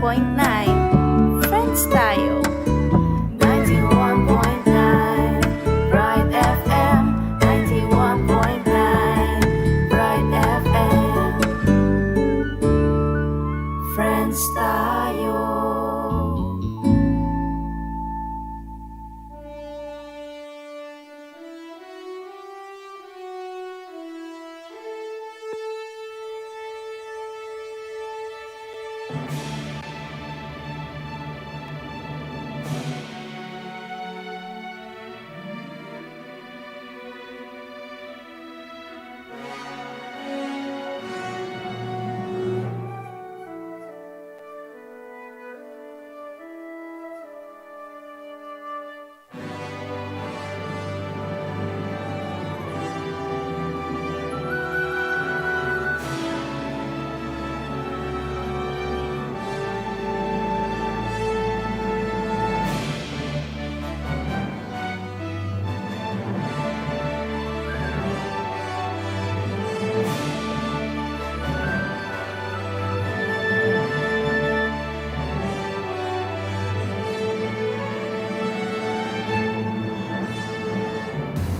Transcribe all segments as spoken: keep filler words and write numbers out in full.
point nine. Friends tayo. Ninety-one point nine Bright F M. Ninety-one point nine Bright F M. Friends tayo.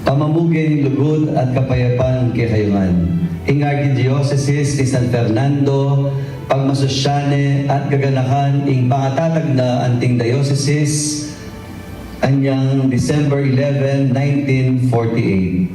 Pamamuke ning lugud at kapayapan kekayu ngan. Ing Arkidiosesis ning San Fernando, pagmasusyan ne at gaganakan ing pangatatag na anting diosesis, anyang December eleven, nineteen forty-eight.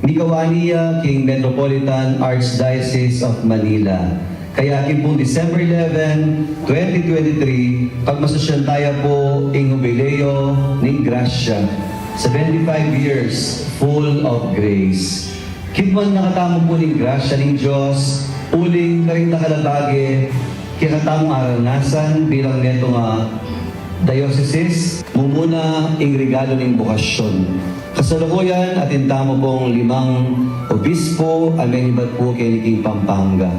Mikawani ya king Metropolitan Archdiocese of Manila. Kaya king pung December eleven, twenty twenty-three, pagmasusyan taya pu ing Hubileo ning Grasya, seventy-five years full of grace. Kitmuan na katamu pu ning grasya ning Dios, uling karing dakal a bage, kekatamung aranasan bilang netung a diosesis, mumuna ing regalu ning bokasyon. Kasalukuyan, atin tamu pung limang obispo a menibat pu keni king Pampanga.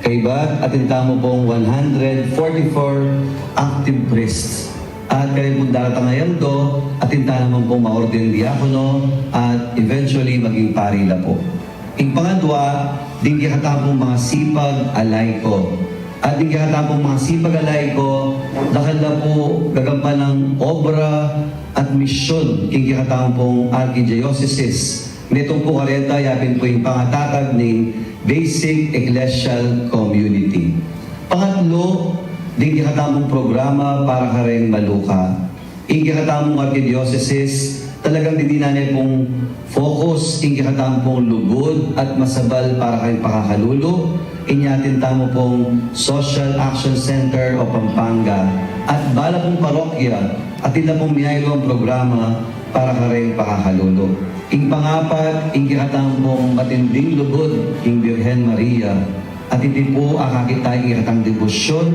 Kaybat, atin tamu pung one hundred forty-four active priests. At karin pung daratang a aldo, atin ta naman pung maorden diakono at eventually maging pari la pu. Ing pangadwa, ding kekatamung masipag a laiko. At ding kekatamung masipag a laiko, dakal la pu gagampanan nang obra at misyon king kekatamung arkidiosesis. Netung pu kareta, yapin pu ing pangatatag ning basic ecclesial community. Pangatlu, ding kekatamung programa para kareng maluka. Ing kekatamung arkidiosesis, talagang didinan ne pung focus ing kekatamung lugud at masabal para kareng pakakalulu. Inya atin tamu pung Social Action Center of Pampanga at bala pung parokya, atin la pung miyayaliwang programa para kareng pakakalulu. Ing pangapat, ing kekatamung matinding lugud king Birhen Maria, at iti pu a kakit ta ing kekatang debosyon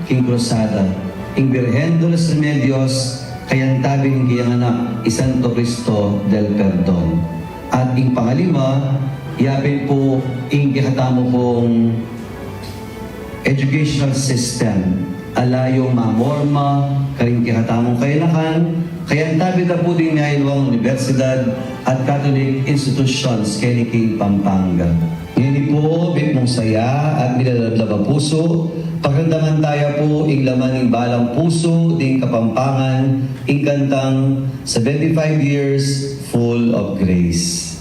king Krusada, ing Birhen de los Remedios, kayantabi ning kayang anak, i Santo Cristo del Perdon. At ing pangalima, yapin pu ing kekatamung educational system, ala yung mamorma karing kekatamung kayanakan, kayantabi da pu ding miyayaliwang universidad at Catholic institutions keni king Pampanga. Ngeni pu, mipnung saya at milalablab a pusu, pakiramdaman taya pu ing laman ning balang pusu ding Kapampangan, ing kantang seventy-five years full of grace.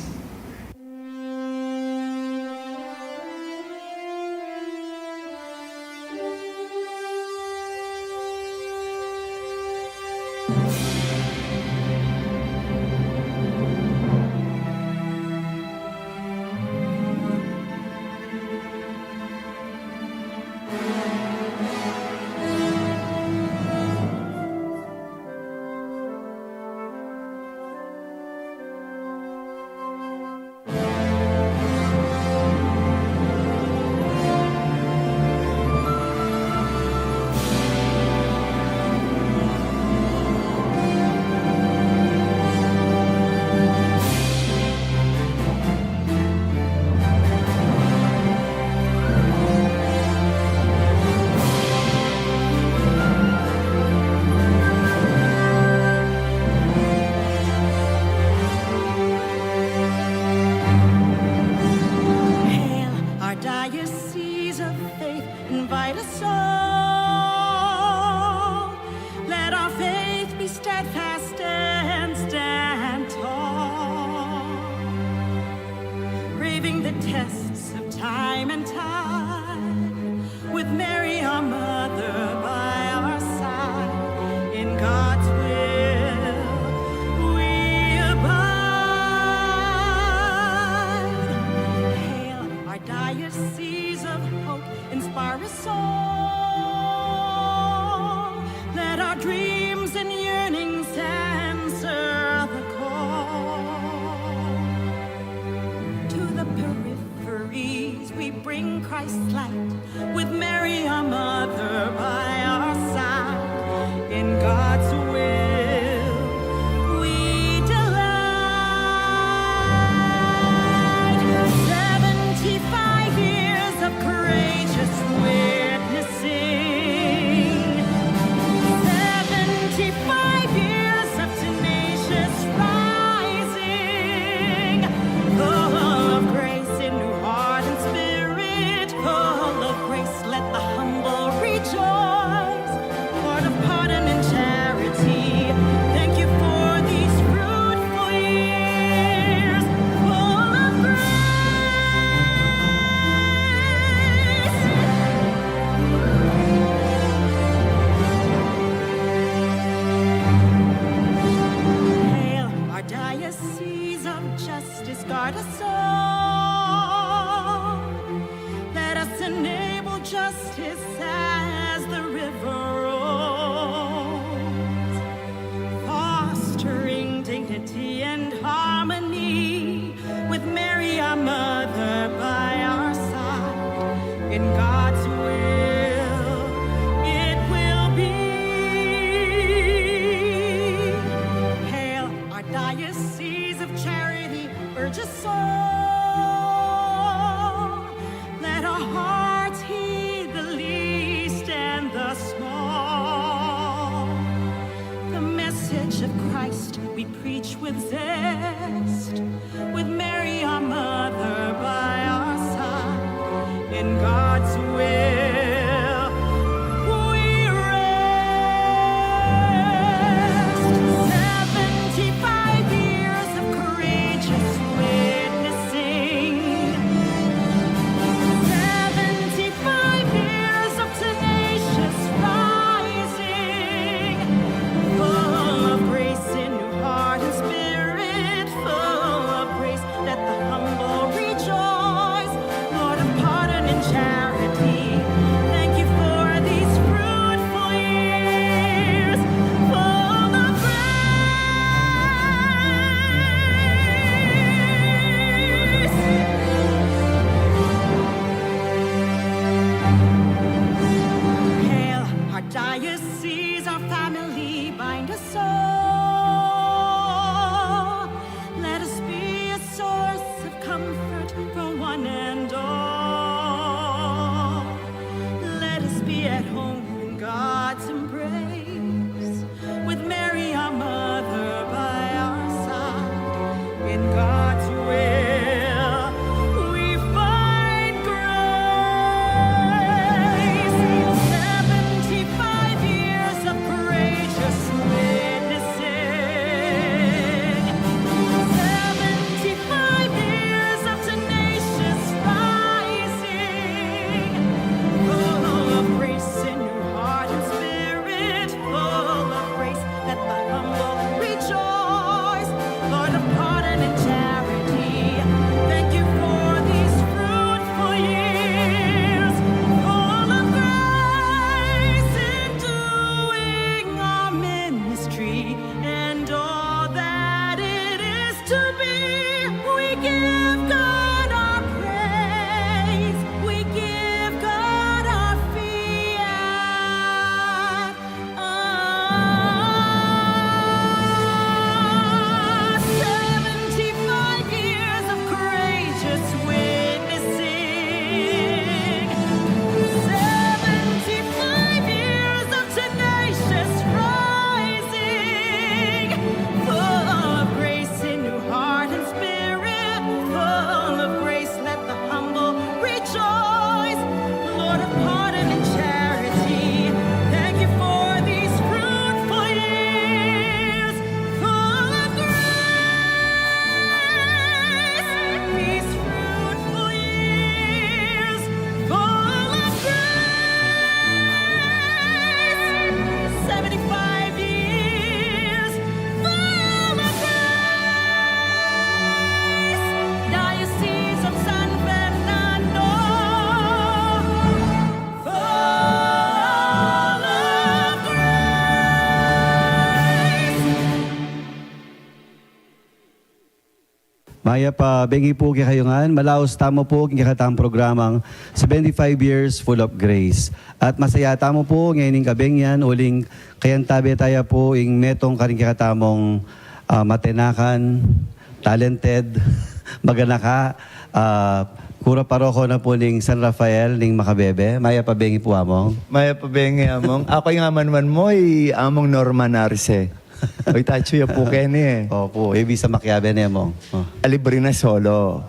small. The message of Christ we preach with zest, with Mary our mother by our side. In God's will we rest. Seventy-five years of courageous witnessing. Seventy-five years of tenacious rising. Full of grace in new heart and spirit. Full of grace, let the humble rejoice. Lord of pardon and charity, thank you for these fruitful years. Full of grace. Hail our diocese, our family, bind us all. Let us be a source of comfort for one and all. Let us be at home in God's embrace, with Mary our mother by our side. In God's will we find grace. Seventy-five years of courageous witnessing. Seventy-five years of tenacious rising. Full of grace in your heart and spirit. Full of grace, let the humble rejoice. Lord of pardon and charity, thank you for these fruitful years. Full of grace in doing our ministry and all that it is to be. We give God our praise. We give God our fiat. Ah, seventy-five years of courageous witnessing. Seventy-five years of tenacious rising. Full of grace in your heart and spirit. Full of grace, let the humble rejoice. Lord of pardon and charity, thank you for these fruitful years, full of grace. These fruitful years, full of grace. Seventy-five years, full of grace. Diocese of San Fernando, full of grace. Mayap a bengi pu kekayu ngan, malaus tamu pu king kekatang programang Seventy-five Years Full of Grace. At masaya tamu pu ngening kabengian uling kayantabe taya pu ing metung karing kekatamung, ah, matenakan, talented, maganaka, ah, kura paroko na pu ning San Rafael ning Macabebe. Mayap a bengi pu, Among. Mayap a bengi, Among. Aku ing amanuan mu, i Among Norman Arce. Oy, tachu ya pu keni e. Opu, e bisa makiabe ne, Among. O. Alibre na solo.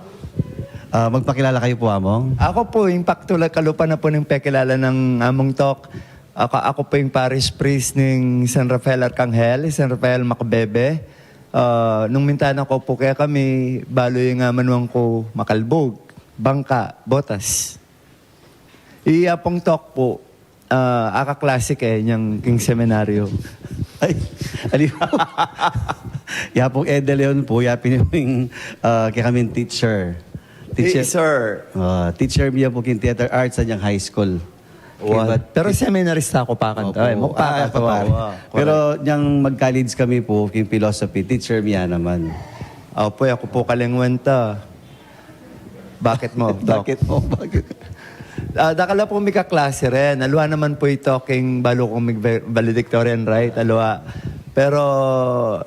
Ah, magpakilala kayu pu, Among. Aku pu, ing paktulan kalupa na pu ning pekilala nang Among Tok. Aku, aku pu ing parish priest ning San Rafael Arcangel, San Rafael Macabebe. Ah, nung minta na ku pu kekami, balu ing amanuan ku makalbug, bangka, botas. I Apung Tok pu, ah, akaklase ke niang king seminaryo. Ay, ali pu. I Apung Ed de Leon pu, ya pin ing, ah, kekaming teacher. Teacher. Eh, sir. Ah, teacher mi ya pu king theater arts sa niang high school. Wa-, Kibat-, pero seminarista ku pa kanita. Opu. Ay, magpaka-, Ah, pa pare. Wa-, wa-, Pero niang mag-college kami pu, king philosophy, teacher mi ya naman. Opu, aku pu kalengwan ta. Bakit mo, Doc? Bakit mo? Bakit? Ah, dakal la pu mikaklase rin. Aliwa naman pu i Tok ing balu kung mig-, valedictorian, right? Aliwa. Pero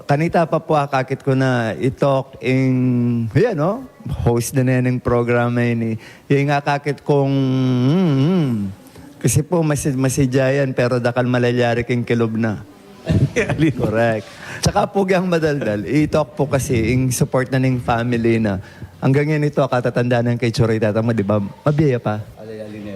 kanita pa pu akakit ku na i Tok ing, yan, no? Host na ne ning programa ini. Ing akakit kung, mm, mm, Kasi po, masi-, masidya yan, pero dakal malalyari king kilub na. Correct. Tsaka po, yang madaldal, i-talk po kasi, ing support na ning family na. Hanggang yan ito, katatanda ng kay Churita mo, di ba? Mabiyaya pa.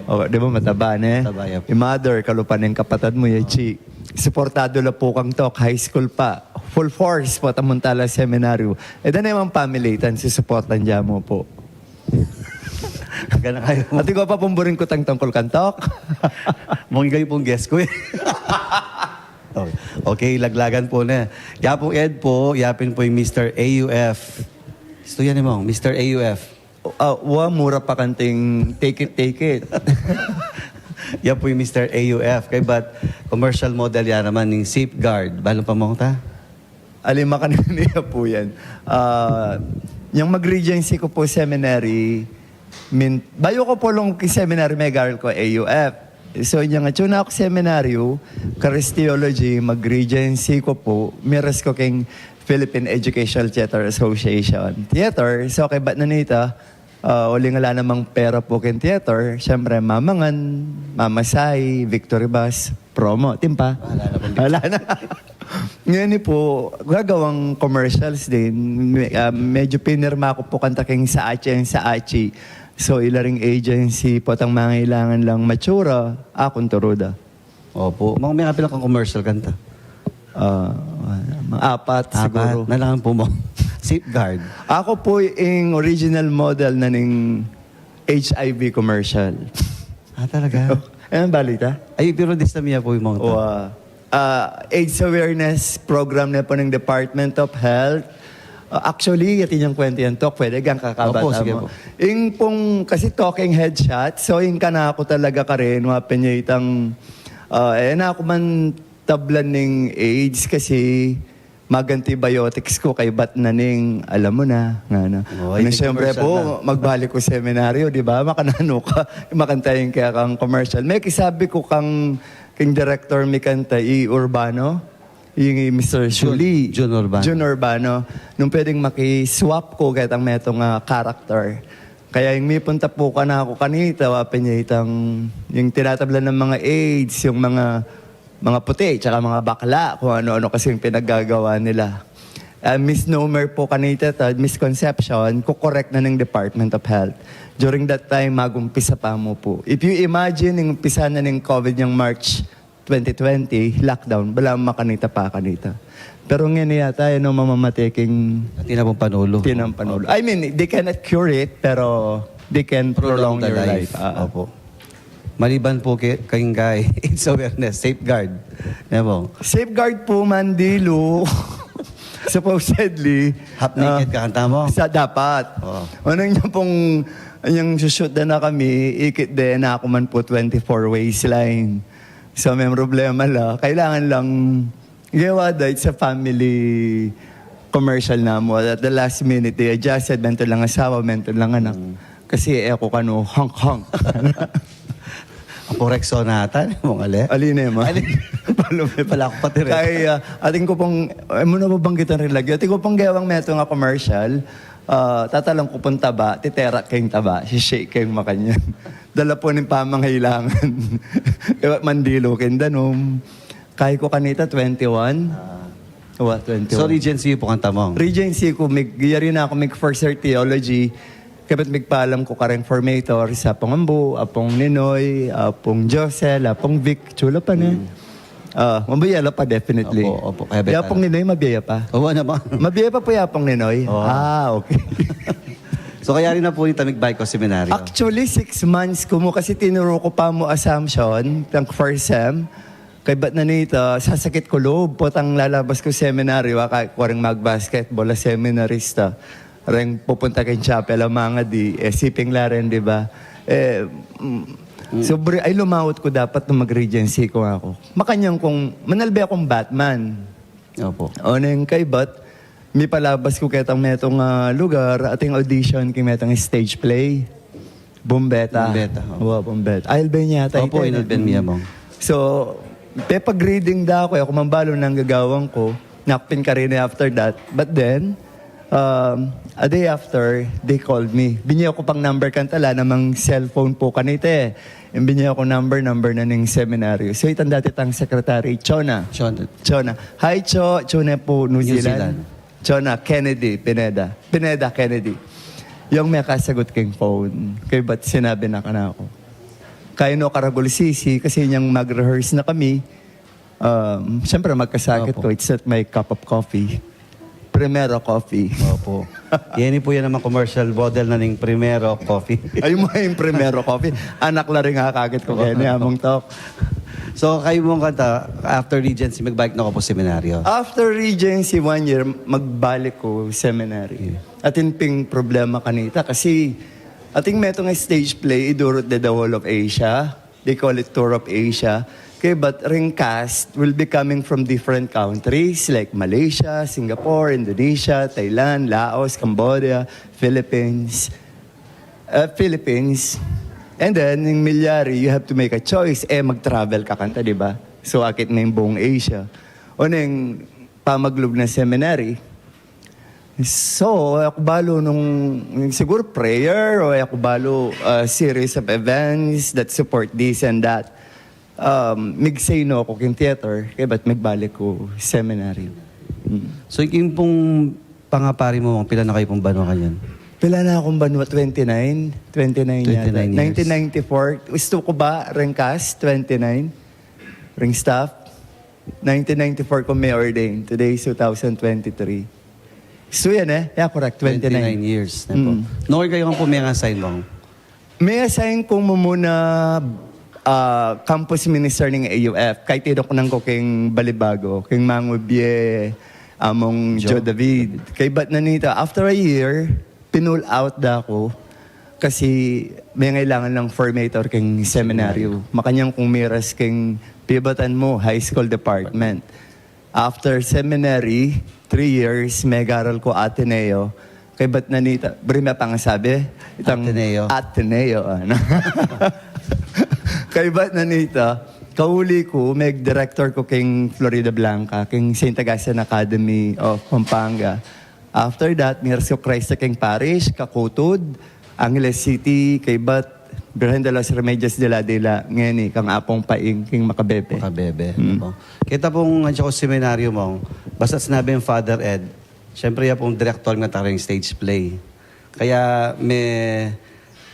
O, di ba, mataba na eh. Mataba, yep. Yung mother, kalupa na yung kapatad mo, yung chi. Suportado la po kang talk, high school pa. Full force po, tamuntala seminaryo. E, da na yung family, tan susuportan dya mo po. Gana kayo. At ikaw pa, pumburing kutang tungkol kang talk. Mong ikaw yung pong guest ko eh. Okay. Okay, laglagan po na. Ya po, Ed po, yapin po yung Mister A U F. Gusto yan, Mong, Mister A U F. Ah, wa, mura pa kanting take it, take it. Ya po yung Mister A U F. Kay bat commercial model ya naman yung Safeguard. Balo pa, Mong, ta? Alima kanina po yan. Ah, yung mag-regency ko po seminary, min, bayo ko po long seminary, may garal ko A U F. So, yung nga, tuna ako seminaryo, Caris Theology, mag-regency ko po, miras ko king Philippine Educational Theater Association. Theater, so kay bat na nita, ah, uling ala namang pera po king theater, syempre, mamangan, mamasay, victory bus, promo, timpa. Wala na pong Wala na. Ngayon po, gagawang commercials din. Me-, ah, medyo pinirma ko po kanta king Saachi and Saachi. So, ila ring agency po, tang mangailangan lang matsura, akong turuda. Opo. Mga, may apil akong commercial kanta. Ah, mga apat siguro. Apat. Nalangan po mo. Safeguard. Ako po yung original model na ning H I V commercial. Ah, talaga? Eh, ang balita? Ay, pero di sa miya po yung mga to. Wa. Ah, AIDS awareness program na po ng Department of Health. Ah, actually, ito yung kwento yan, Tok. Pwede gang kakabata Opo, sige mo. Po. Ing pong, kasi talking headshot, so ing kanako talaga karin, wapin niya itang, ah, eh, na ako man tablan ning AIDS kasi mag-antibiotics ko kay bat na ning, alam mo na, nga na. Oh, Ano, hindi siyempre commercial po, na. Magbalik ko seminaryo, di ba? Makanano ka, makantayin kaya kang commercial. May kisabi ko kang, king director mi kanta, i Urbano, yung Mister Jun, Shuli. Jun Urbano. Jun Urbano. Nung pwedeng maki-swap ko, kaya tang metong, ah, character. Kaya yung mipunta po ka na ako kanita, wapin niya itang, yung tinatablan ng mga AIDS, yung mga mga puti, tsaka mga bakla, kung ano-ano kasi yung pinaggagawa nila. Ah, misnomer po kanita, ta, misconception, kukorek na ng Department of Health. During that time, magumpisa pa mo po. If you imagine, yung umpisa na ng COVID yung March twenty twenty, lockdown, bala makanita pa kanita. Pero ngayon yata, yun ang mamamateking Tinapong panulo. Tinapong panulo. I mean, they cannot cure it, pero they can Prolong prolong the your life. life. Ah. Opo. Maliban po kay, kay, kay AIDS awareness, safeguard. Yan po. Safeguard po, Mandilu. Supposedly, Half naked ah, ka, kanta mo? Sa dapat. Oo. Unang niya pong, yung shoot na, na kami, ikit din na ako man po twenty-four waistline. So, may problema la. Kailangan lang Gewa da, it's a family commercial na mo. At the last minute, they adjusted, mental lang asawa, mental lang anak. Mm. Kasi e ko kanu, hang, hang. Ang Rexona ata, mong ali? Alin e, ma? Alin? Palo, may pala ako pati rin. Kaya, ah, ating ko pong, eh, muna ba banggitan rin lagi? Ating ko pong gewang meto nga commercial, ah, tatalang ko pong taba, titera kayong taba, si shake kayong makanyan. Dala po ng pamangailangan. Ewa, Mandilu kayong danom. Kay ko kanita, twenty-one. Ah. Wa, twenty-one. So, Regency po kanta mo? Regency ko, mig, yari na ako, mig first year theology. Kapit migpaalam ko kareng formator, sa Apong Ambu, Apong Ninoy, Apong Josel, Apong Vic, chula pa na. Hmm. Ah, mabiyaya pa, definitely. Opo, opo. Kaya Apong Ninoy, mabiyaya pa. Oo naman. Mabiyaya pa po Apong Ninoy? Oo. Ah, okay. So, kaya rin na po yung Tamig Baiko Seminaryo? Actually, six months ko mo kasi tinuro ko pa mo Assumption, tang first sem. Kay bat na nita, sasakit ko loob, potang lalabas ko seminary, waka ko ring mag-basketball, a seminarista. Ring pupunta kay chapel, ang mga di, eh, siping la rin, di ba? Eh, mm, sobre, ay lumawat ko dapat na mag-regency ko ako. Makanyang kong, manalbe akong Batman. Opo. O neng kay bat, mipalabas ko ketang metong, ah, lugar, ating audition, kay metong stage play. Bombeta. Bombeta, opo. Wa, Bombeta. Ay, Alben yata Opo, ito, in eh. Alben, Miyamong. So, pepag-reading da ako, eh, ako mambalo nang gagawang ko, nakpin ka rin, eh, after that. But then, Um, a day after, they called me. Binye ku pang number kanita, ala namang cellphone pu kanita e. Ing binye kung number, number na ning seminaryo. So, itang dati tang secretary, Chona. Chona. Chona. "Hi, Cho." Chona pu, New New Zealand. Zealand. Chona, Kennedy, Pineda. Pineda, Kennedy. Yung mekasagut keng phone. Kaybat sinabi na kanaku, kaya no karagul sisi, kasi inyang mag-rehearse na kami, um, siyempre magkasakit Opo. ko, it's not my cup of coffee. Primero coffee. Opo. Yan pu yan namang commercial model na ning Primero Coffee. Ay, mo yung Primero Coffee. Anak la rin nga kagad ko kaya ni among talk. So, kayu mung kanita, after Regency, magbalik na ko pu seminaryo. After Regency, one year, magbalik ku seminary. Yeah. Atin ping problema kanita kasi atin metung stage play, idurut de the whole of Asia. They call it Tour of Asia. Okay, but ring cast will be coming from different countries like Malaysia, Singapore, Indonesia, Thailand, Laos, Cambodia, Philippines. Uh, Philippines. And then, ing milyari, you have to make a choice. Eh, mag-travel ka kanita, di ba? So, akit na ing buong Asia. O neng pamaglub na seminary. So, e ku balu nung, siguro prayer, o e ku balu, uh, series of events that support this and that. Um, mig-say no ku king theater, kaybat magbalik ku seminary. Mm. So, ing pung pangapari mu, pila na kayu pung banua kanyan? Pila na kung banua? Twenty-nine? Twenty-nine yata. Twenty-nine years. Nineteen ninety-four. Gustu ku ba, ring cast, twenty-nine? Ring staff? Nineteen ninety-four ku me-ordain. Today is two thousand twenty-three. So yan e. Yeah, correct. Twenty-nine. Twenty-nine years na pu. Mm. Nung kayu pu me-assign, Mong? Me-assign ku mumuna, ah, campus minister ning A U F. Kaybat iduknan ku king Balibago, king Mangu Bie, Among Joe. Joe David. Kaybat na nita, after a year, pinull out da ku kasi mengailangan lang formator king seminaryo. Makanyan kung miras king pibatan mu, high school department. After seminary, three years, megaral ku Ateneo. Kaybat na nita, buri me pangasabi, itang Ateneo. Ateneo, ano. Kaybat na nita, kauli ku, meg-director ku king Floridablanca, king Saint Augustine Academy of Pampanga. After that, miras ku Christ the King Parish, Kakutud, Angeles City, kaybat Virgen de los Remedios de la Dila, ngeni, kang Apung Paing, king Macabebe. Macabebe, Mm. Mong. Kita pung, ano, ku seminaryo, Mong, basta sinabi yung Father Ed, siyempre, ya pung direktor ng Taring Stage Play. Kaya me,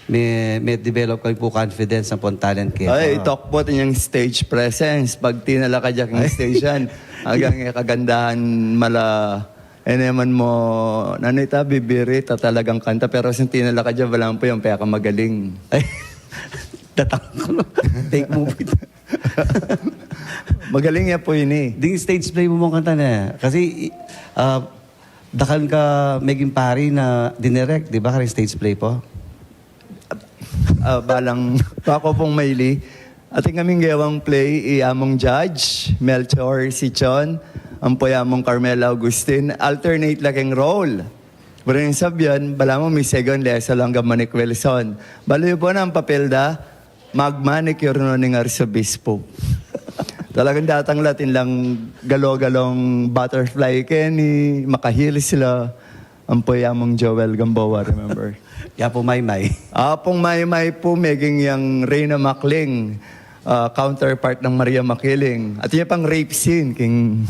me, me-develop kami pu confidence ampong talent keta. Ay, talk about yung stage presence. Pag tinala ka dyan king Ay. stage yan, hanggang e kagandahan mala, e naman mu, nanita, bibirit, talagang kanta. Pero kung tinala ka dyan, balamu pu yung pekamagaling. Ay, datang ku na. Take mo pu ita. Magaling ya pu ini. Ding stage play mu, Mong, kanita ne. Kasi, ah, dakal ka meging pari na dinirect, di ba, karing stage play pu? Ah, balang, baku pung maili. Atin kaming gewang play, i Among Judge, Melchor Sichon, ampo i Among Carmela Augustin, alternate la king role. Pero yung sabyan, balamu mi second lesson lang ga Manik Wilson. Balu yu pu na ing papel da, mag-manicure no ning arsobispo. Talagang datang la, atin lang galo-galong butterfly keni, maka-heels la. Ampo i Among Joel Gamboa, remember? Ya pu Maymay. Apung Maymay pu, meging yang Reyna Macling, ah, counterpart nang Maria Makiling. Atin ya pang rape scene king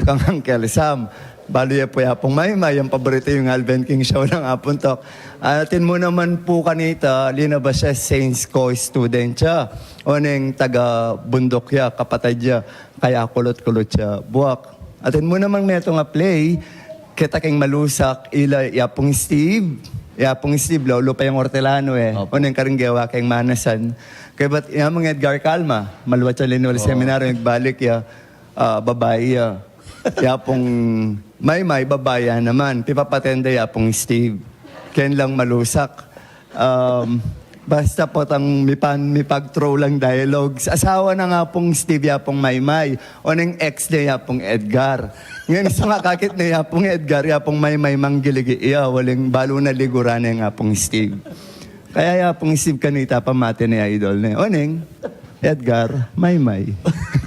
kang Uncle Sam. Balu ya pu i Apung Maymay, yang paborito yung Alvin King Show nang Apung Tok. Atin mu naman pu kanita, linabas ya, Saint School student ya. Oneng taga-bunduk ya, kapatad ya kaya Kulot-Kulot ya Buak. Atin mu naman metung a play, keta king Malusak, ila i Apung Steve, i Apung Steve, lolo pa yang ortelano e. Opo. Oneng karing gewa king Manasan. Kaybat i Among Edgar Calma, maluat yang linwal Oo. seminaryo, nagbalik ya, ah, babai ya. I Apung Maymay, babai ya naman. Pipapatenda i Apung Steve. Ken lang Malusak. Um, basta potang mipan-, mipag-throw lang dialogues. Asawa nang Apung Steve i Apung Maymay. Oneng ex ne i Apung Edgar. Ngeni, so nga akakit ne i Apung Edgar, i Apung Maymay manggiling ya, uling balu na liguran ne i Apung Steve. Kaya i Apung Steve kanita pamate ne ya idol ne. Oneng, Edgar, Maymay.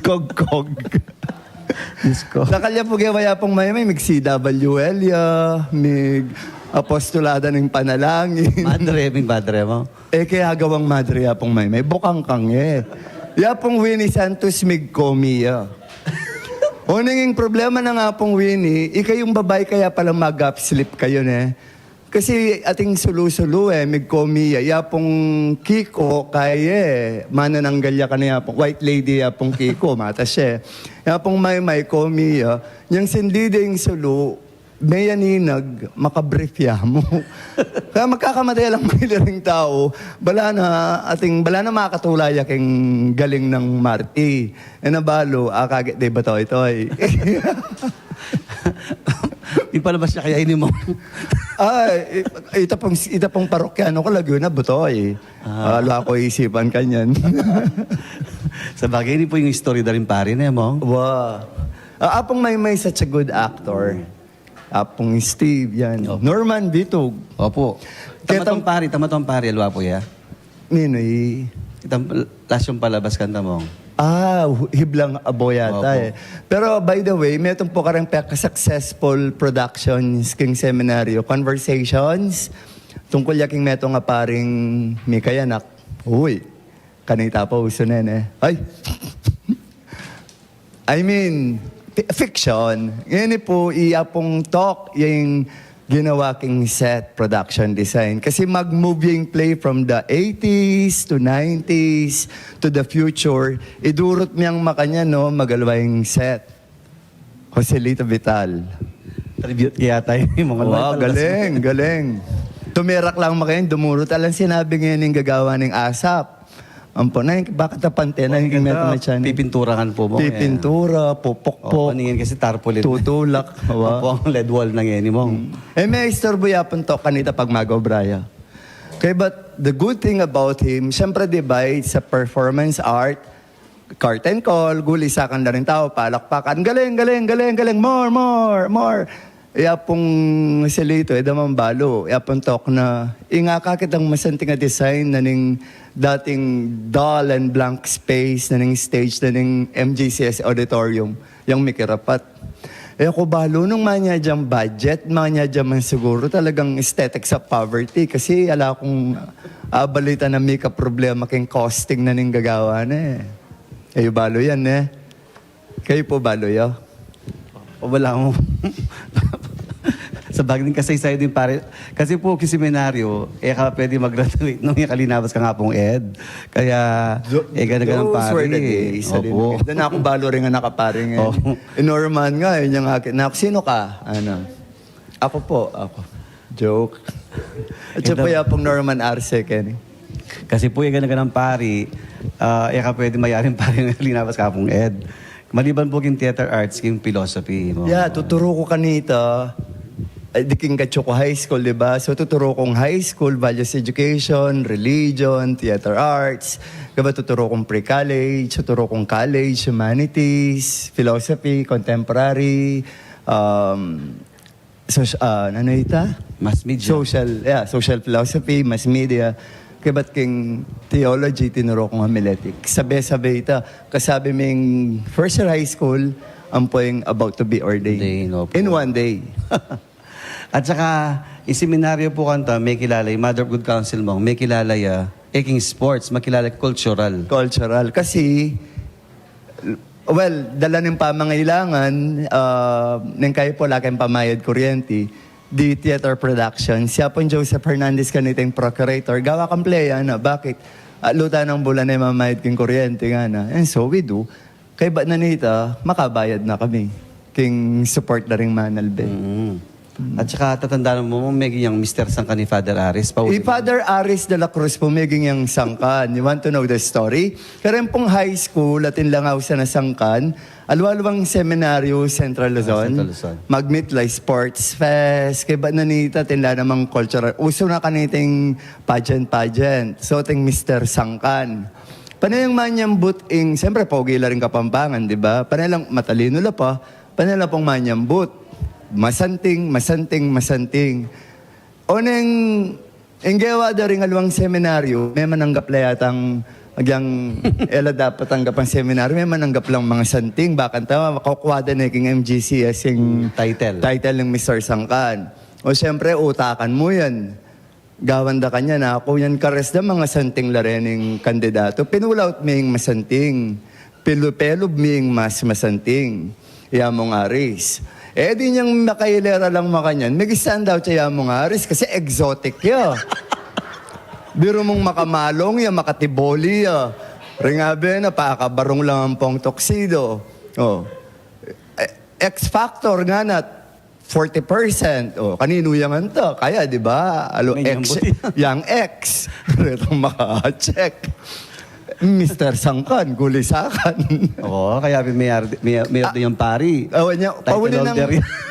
Kogkog. Diyos ko. Dakal ya pu gewa ya pung maymay, mig C W L ya, mig apostolada ning panalangin. Madre, mig madre mu. E kaya gawang madre ya pung maymay, bukang kang e. Ya pung Winnie Santos, mig komi ya. Oneng ing problema na nga pung Winnie, ikayung babai kaya pala mag-up slip kayu ne. Kasi ating sulu-sulu e, mig komi ya. Ya pung Kiko, kaya e, manananggal ya kanu ya pung, white lady ya pung Kiko, matas ya e. Ya pung maymay, komi ya. Nyang sindi de ing sulu, meyaninag, maka-brief ya mu. Kaya magkakamatay lang makiling tau, bala na, ating, bala na makatula ya king galing nang Marti. E na balu, akakit de batoy-toy. Ipalabas ya kaya ini mu. Ay, i-, ita pung, ita pung parokyano ku, lagyu na batoy. Ah. Ala ku isipan kanyan. Sabagay, ini pu ing istorya da ring pari ne, Mong. Wa. Ah, Apung Maymay, such a good actor. Apung Steve, yan. Opo. Norman Bitug. Opo. Kaya tama tong pari, tama tong pari, alwa pu ya. Ninu i? Itang las yung palabas kanta, Mong. Ah, hu-, Hiblang Abo yata. Opo. E. Pero by the way, metung pu kareng peka-successful productions king seminaryo, Conversations, tungkul ya king metung a paring mikayanak. Uy, kanita pa usu ne, ne. Ay! I mean, fi-, fiction. Ngeni pu, iya pung talk, ing ginawa king set, production design. Kasi mag-move ing play from the eighties to nineties to the future. Idurut miyang makanyan, no, magalwa ing set. Joselito Vital. Tribute kaya tayo yung mga Wow, galing, galing. Tumerak lang makanyan, dumurut. Alang sinabi ngayon yung gagawa ng asap. Ampo na, bakit na pante na, hindi Bakit meto na na chan. Pipintura kan po mo, eh. Pipintura, pupukpok, Opo, ningin kasi tarpaulin. Tutulak, awa. Opo, ang lead wall na ngayon, Mong. Mm. Eh, may istorbo yapon to kanita pag mag-obra ya. Okay, but the good thing about him, syempre, di ba, it's a performance art, curtain call, guli sa kan da rin tau, palakpakan, "Galing, galing, galing, galing, more, more, more." Iya pung Joselito, e da man balu, iya pung talk na, ing akakit dang masanting a design na ning dating dull and blank space na ning stage na ning M J C S Auditorium, yang mikirapat. E ku balu nung manyadyang budget, manyadyang man siguro talagang aesthetics of poverty kasi ala kung abalita na mika problema king costing na ning gagawa na e. E yu balu yan e. Kayu pu balu yu? O, wala mo. Sa bagay, kasaysayan din pare. Kasi po, king seminaryo, e ka pwede mag-graduate nung e ka linabas kang Apung Ed. Kaya, Tho-, e gana-gana those were the pare. Days. Opo. Doon ako balu rin nga nakaparing e. Opo. E, Norman nga, yun yung akin. Na, sino ka? Ano? Ako po, ako. Joke. At siya Ito po yung pong Norman Arce, Kenny. Kasi po, e gana-gana pare, ah, e ka pwede mayaring pare nga linabas kang Apung Ed. Maliban po king theater arts, king philosophy mo. Yeah, tuturo ku kanita, eh, di king Katsuko High School, di ba? So, tuturo kung high school, values education, religion, theater arts. Di ba, tuturo kung pre-college, tuturo kung college, humanities, philosophy, contemporary, um, soc-, ah, ano ita? Mass media. Social, yeah, social philosophy, mass media. Kaya ba't king theology, tinuro kung homiletic? Sabi-sabi ita, kasabi ming first year high school, ang pweng about to be ordained. Ordained, opo. In one day. At saka, yung seminaryo po kanta, may kilala, yung Mother of Good Counsel mo, may kilala ya, e king sports, makilala, cultural. Cultural. Kasi, well, dala ning pamangailangan, ah, ning kayu po, ala keng pamayad kuryenti, di theater production. Siya pong Joseph Hernandez kanita yung procurator. Gawa kang playa na, bakit? Ah, luta ng bulan ay mamayad king kuryente nga na. And so we do. Kaya ba nanita, makabayad na kami. King support na ring manalbe. Mm. At saka tatandaan mo, mo, meging yang Mister Sangkan ni Father Aris, pa I Father Aris de la Cruz po, meging yang Sangkan. You want to know the story? Pero yung pong high school, atin lang ako sa nasangkan, alwa-alwang seminaryo, Central Ah, Luzon. Central Luzon. Mag-meet la, sports fest, kaya ba nanita, atin lang namang cultural. Uso na kaniting pageant, pageant. So, ting Mister Sangkan. Panayang manyambut ing, siyempre, pogi la ring Kapampangan, di ba? Panay lang, matalino la pa, panay la pong manyambut. Masanting, masanting, masanting. O neng, ing gewa da ring alwang seminaryo, may mananggap la yatang Agyang e la dapat tanggap ing seminaryo, me mananggap lang mangasanting, bakanta, makukuha da ne king M G C S ing title, title ning Mister Sangkan. O, siyempre, utakan mu yan. Gawan da kanyan, aku yan, kares da mangasanting la reng kandidato. Pinulaut mi ing masanting. Pilu-, pelub mi ing mas masanting. Ya mung Aris. E, dinan yang makailera lang makanyan. Migis-stand out ya, ya mung Aris, kasi exotic ya. Biru mung makamalung ya, makatiboli ya. Ring abe na, pakabarung lang ampong tuxedo. O. E, X Factor ngana, forty percent. O, kaninu yang anta? Kaya, di ba? Alo, X, yang X. Retong maka-check. Mister Sangkan, Gulisakan. O, kaya may, may, may yang pari. O, nya, pauli nang,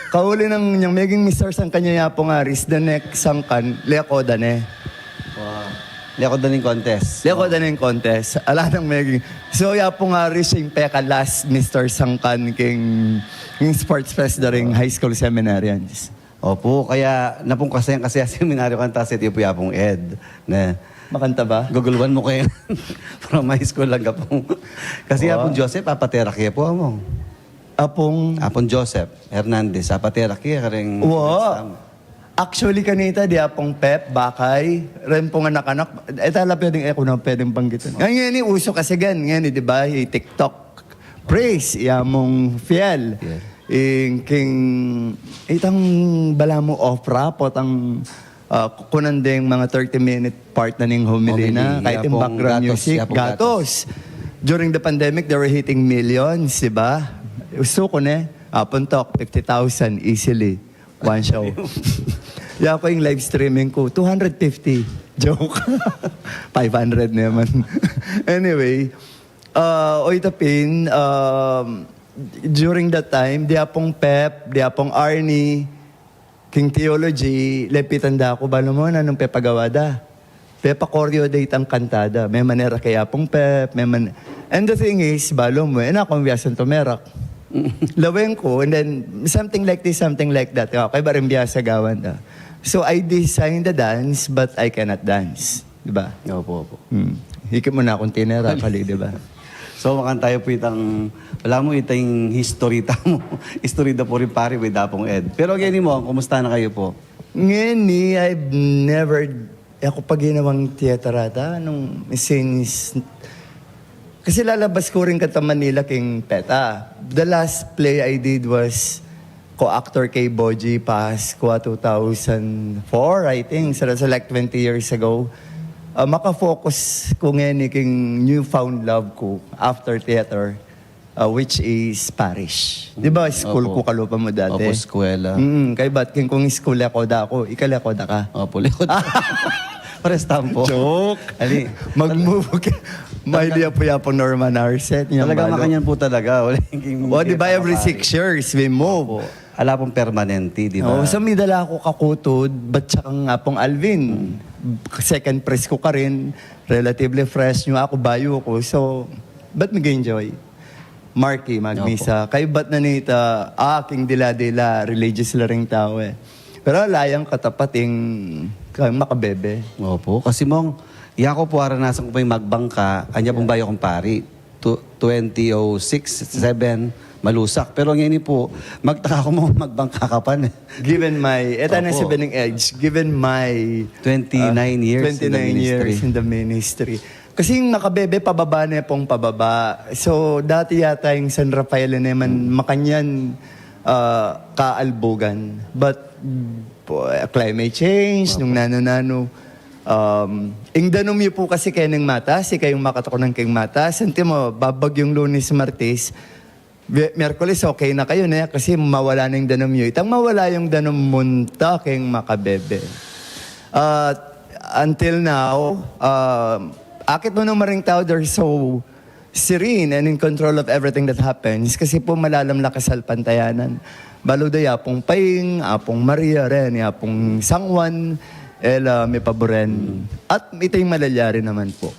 pauli nang yang meging Mister Sangkan ya, ya pung Aris, the next Sangkan, leko da ne. Wow. Leko da ning contest. Leko da ning contest. Ala nang meging. So, ya pung Aris ing peka-last Mister Sangkan king, king Sports Fest da ring high school seminarians. Opo, kaya na pung kasayang-kasaya seminaryo kan ta, seti pu ya pung Ed, ne? Makanta ba? Guguluan mu kayu. From high school lang ka pung. Kasi ya pung Joseph, apaterak ya pu, amo. Apung? Apung Joseph Hernandez, apaterak ya karing. Wa. Actually, kanita, di apung Pep, bakay, ren pung anak-anak, e tala pwedeng, e ku na pwedeng banggitin. Ngayon, ini uso kasi gan, ngayon, di ba, i-TikTok. Praise, ya mung Fiel. Fiel. Ing king, itang balamu Ofra, potang, ah, kunan deng mga thirty minute part na ning homily na, kahit yung background music, gatos. During the pandemic, they were hitting millions, di ba? Uso ku ne, apung tok, fifty thousand easily. One show. Ya ku ing live streaming ku, two hundred fifty. Joke. Five hundred naman. Anyway, ah, o itapin, um, during that time, di apung Pep, di apung Arnie, king theology, lepitan da ku, balu mu, nanung pepagawa da? Pepakoryo da itang kantada. Me manera kaya pung Pep, me man-, and the thing is, balu mu, e na kung biasang tumerak. Lawen ku, and then, something like this, something like that. Okay, barang biasa gawan da. So, I design the dance, but I cannot dance. Di ba? Opo, opo. Hmm. Hikit mu na akung tinera, kali, di ba? So, makantayo pu itang, balamu itang history tamu. History da pu rin pari, way da pung Ed. Pero, ngeni mo, kumusta na kayu pu? Ngeni, I've never, e ku pa ginawang theater ata, nung since, kasi lalabas ku rin kata Manila king PETA. The last play I did was ko-actor kay Boji Pascua, two thousand four, I think. So, that's like twenty years ago. Ah, makafocus ku ngeni king newfound love ku after theater, ah, which is parish. Di ba, school ku kalupa mu dati? Opo, eskwela. Mm, kaybat king kung school, leko da ku, ika leko da ka. Opo, leko da. Pares tampo. Joke. Ali. Mag-move ka. May di apu-apu Norman Arcet. Talaga makanyan pu talaga. Wala yung, o, di ba, every six years, we move. Opo. Ala pung permanente, di ba? O, so may dala ku kakutud, bat saka nga pung Alvin. Second press ku karin, relatively fresh, nyu aku, bayu ku. So, bat mag-enjoy? Marky, magmisa. Opo. Kaybat na nita, ah, king dila-dila, religious la ring tau e. Pero ala yang katapat ing makabebe. Opo, kasi mong, yaku pu aranasan ku pa ing magbangka, anya pung bayu kung pari. Twenty oh six, seven, malusak. Pero ngeni pu, magtaka ku mong magbangka ka pa ne. Given my, eta na, opo, sabi ning age, given my, ah, twenty-nine years in the ministry. Twenty-nine years in the ministry. Kasi yung makabebe, pababa ne pung pababa. So, dati yata yung San Rafael na naman, makanyan, ah, kaalbugan. But, mm, po, climate change, nung nanu-nanu. Um, ing danum yu pu kasi kaya ning mata, si kayung makatukunan kayung mata, santi mo, babag yung Lunes, Martes, Bi-, Miyerkules, okay na kayu ne, kasi mawala na yung danum yu. Itang mawala yung danum, munta keng makabebe. At until now, ah, akit mu nung maring tau, they're so serene and in control of everything that happens. Kasi pu malalam la kasalpantayanan. Balu da ya pung Paing, Apung Maria, ren, ya pung San Juan, e la mipaburen. At ita yung malalyari naman pu.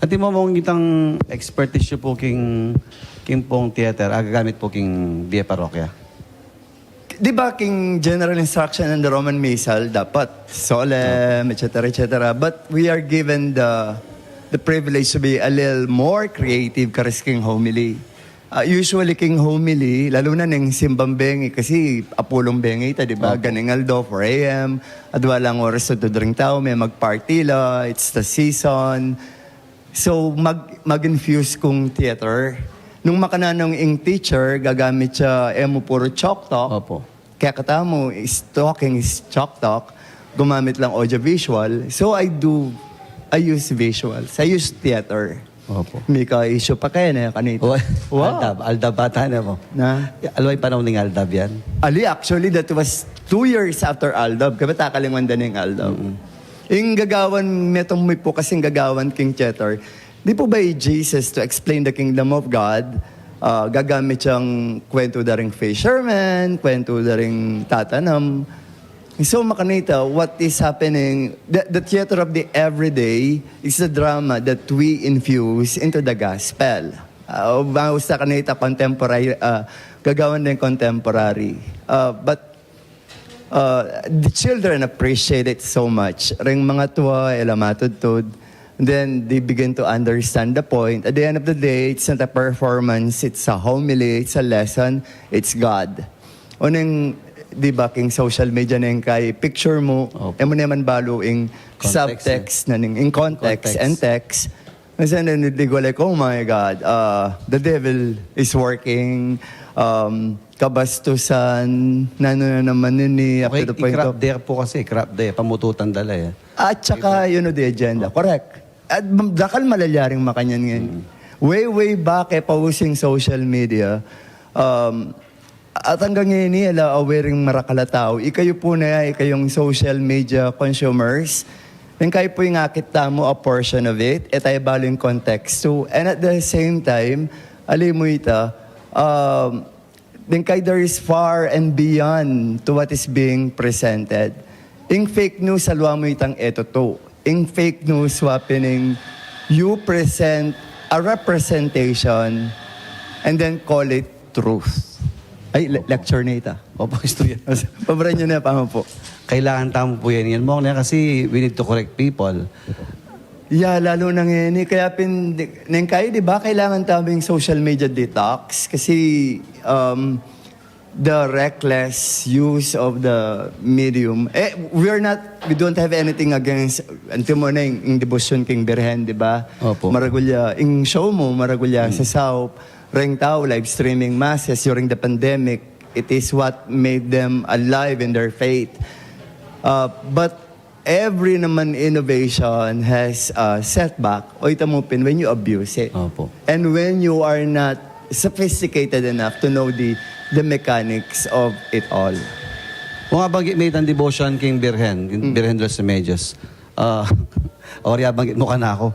At imo mong itang expertise yu pu king, king pung theater, agagamit pu king bie parokya? Di ba king general instruction and the Roman Missal, dapat solemn, et cetera, et cetera. But we are given the, the privilege to be a little more creative karing homily. Ah, usually king homily, lalu na ning simbang bengi, kasi apulung bengi ita, di ba? Opo. Ganing aldo, four a m, at walang oras sa dudring tau, may mag-party la, it's the season. So, mag, mag-infuse kung theater. Nung makananu ing teacher, gagamit siya, e mu puro chalk talk. Opo. Kaya katamu is talking is chalk talk, gumamit lang audiovisual. So I do, I use visuals. I use theater. Opo. Mika issue pa kaya na kanita. Wow. Aldab, Aldab bata na mo. Na? Alway panahon ning Aldab yan? Ali, actually, that was two years after Aldab. Kaya takalingwan din yung Aldab. Mm-mm. Yung gagawan, metong mi po kasing gagawan king theater. Di po ba i Jesus to explain the kingdom of God? Ah, gagamit siyang kwento daring fisherman, kwento daring tatanam. So, makanita, what is happening, the, the theater of the everyday is a drama that we infuse into the gospel. Ah, basta kanita contemporary, ah, gagawan din contemporary. Ah, but uh, the children appreciate it so much. Ring mga tua, ila matudtud. Then they begin to understand the point. At the end of the day, it's not a performance, it's a homily, it's a lesson, it's God. Uning, di ba, king social media na yung kay picture mo, opo, e mo naman balu ing context, subtext eh, na ning, in context, context, and text. Minsan, narinig ko, like, "Oh my God, uh, the devil is working, um, kabastusan, nanu na naman ini," up to the point of, i-crop there po kasi, crop there, pamututan dala eh. At saka, you know, the agenda. Correct. At m-, dakal malalyaring makanyan ngayon. Mm. Way, way back, eh, pausing social media, um, at hanggang ngayon, eh, ala aware ring marakal a tau. Ikayu po na, ikayung social media consumers, nung kayu po yung akit tamu a portion of it, e tayu balu ing context too. And at the same time, ali mu ita, um, nung kayu there is far and beyond to what is being presented. Ing fake news, alwa mu itang e tutu. Ing fake news, wa pin ing you present a representation and then call it truth. Ay, le-, lecture na ita. Opo, istorya. Pabra nyo na, pama po. Kailangan tamu po yan. Yan mo na kasi we need to correct people. Yeah, lalo na ngayon eh. Kaya pin, neng kayo, di ba, kailangan tamu yung social media detox? Kasi, um, the reckless use of the medium. Eh, we're not, we don't have anything against, anti mo na yung, yung debosyon king Birhen, di ba? Opo. Maragulya, yung show mo, maragulya sa saup, reng tau, live streaming masses during the pandemic, it is what made them alive in their faith. Uh, but every naman innovation has a setback. O ita mo pin, when you abuse it. Opo. And when you are not sophisticated enough to know the, the mechanics of it all. Kung abanggit me itang devotion king Birhen, king Birhen de los Remedios. Ah, or abanggit mo kanaku,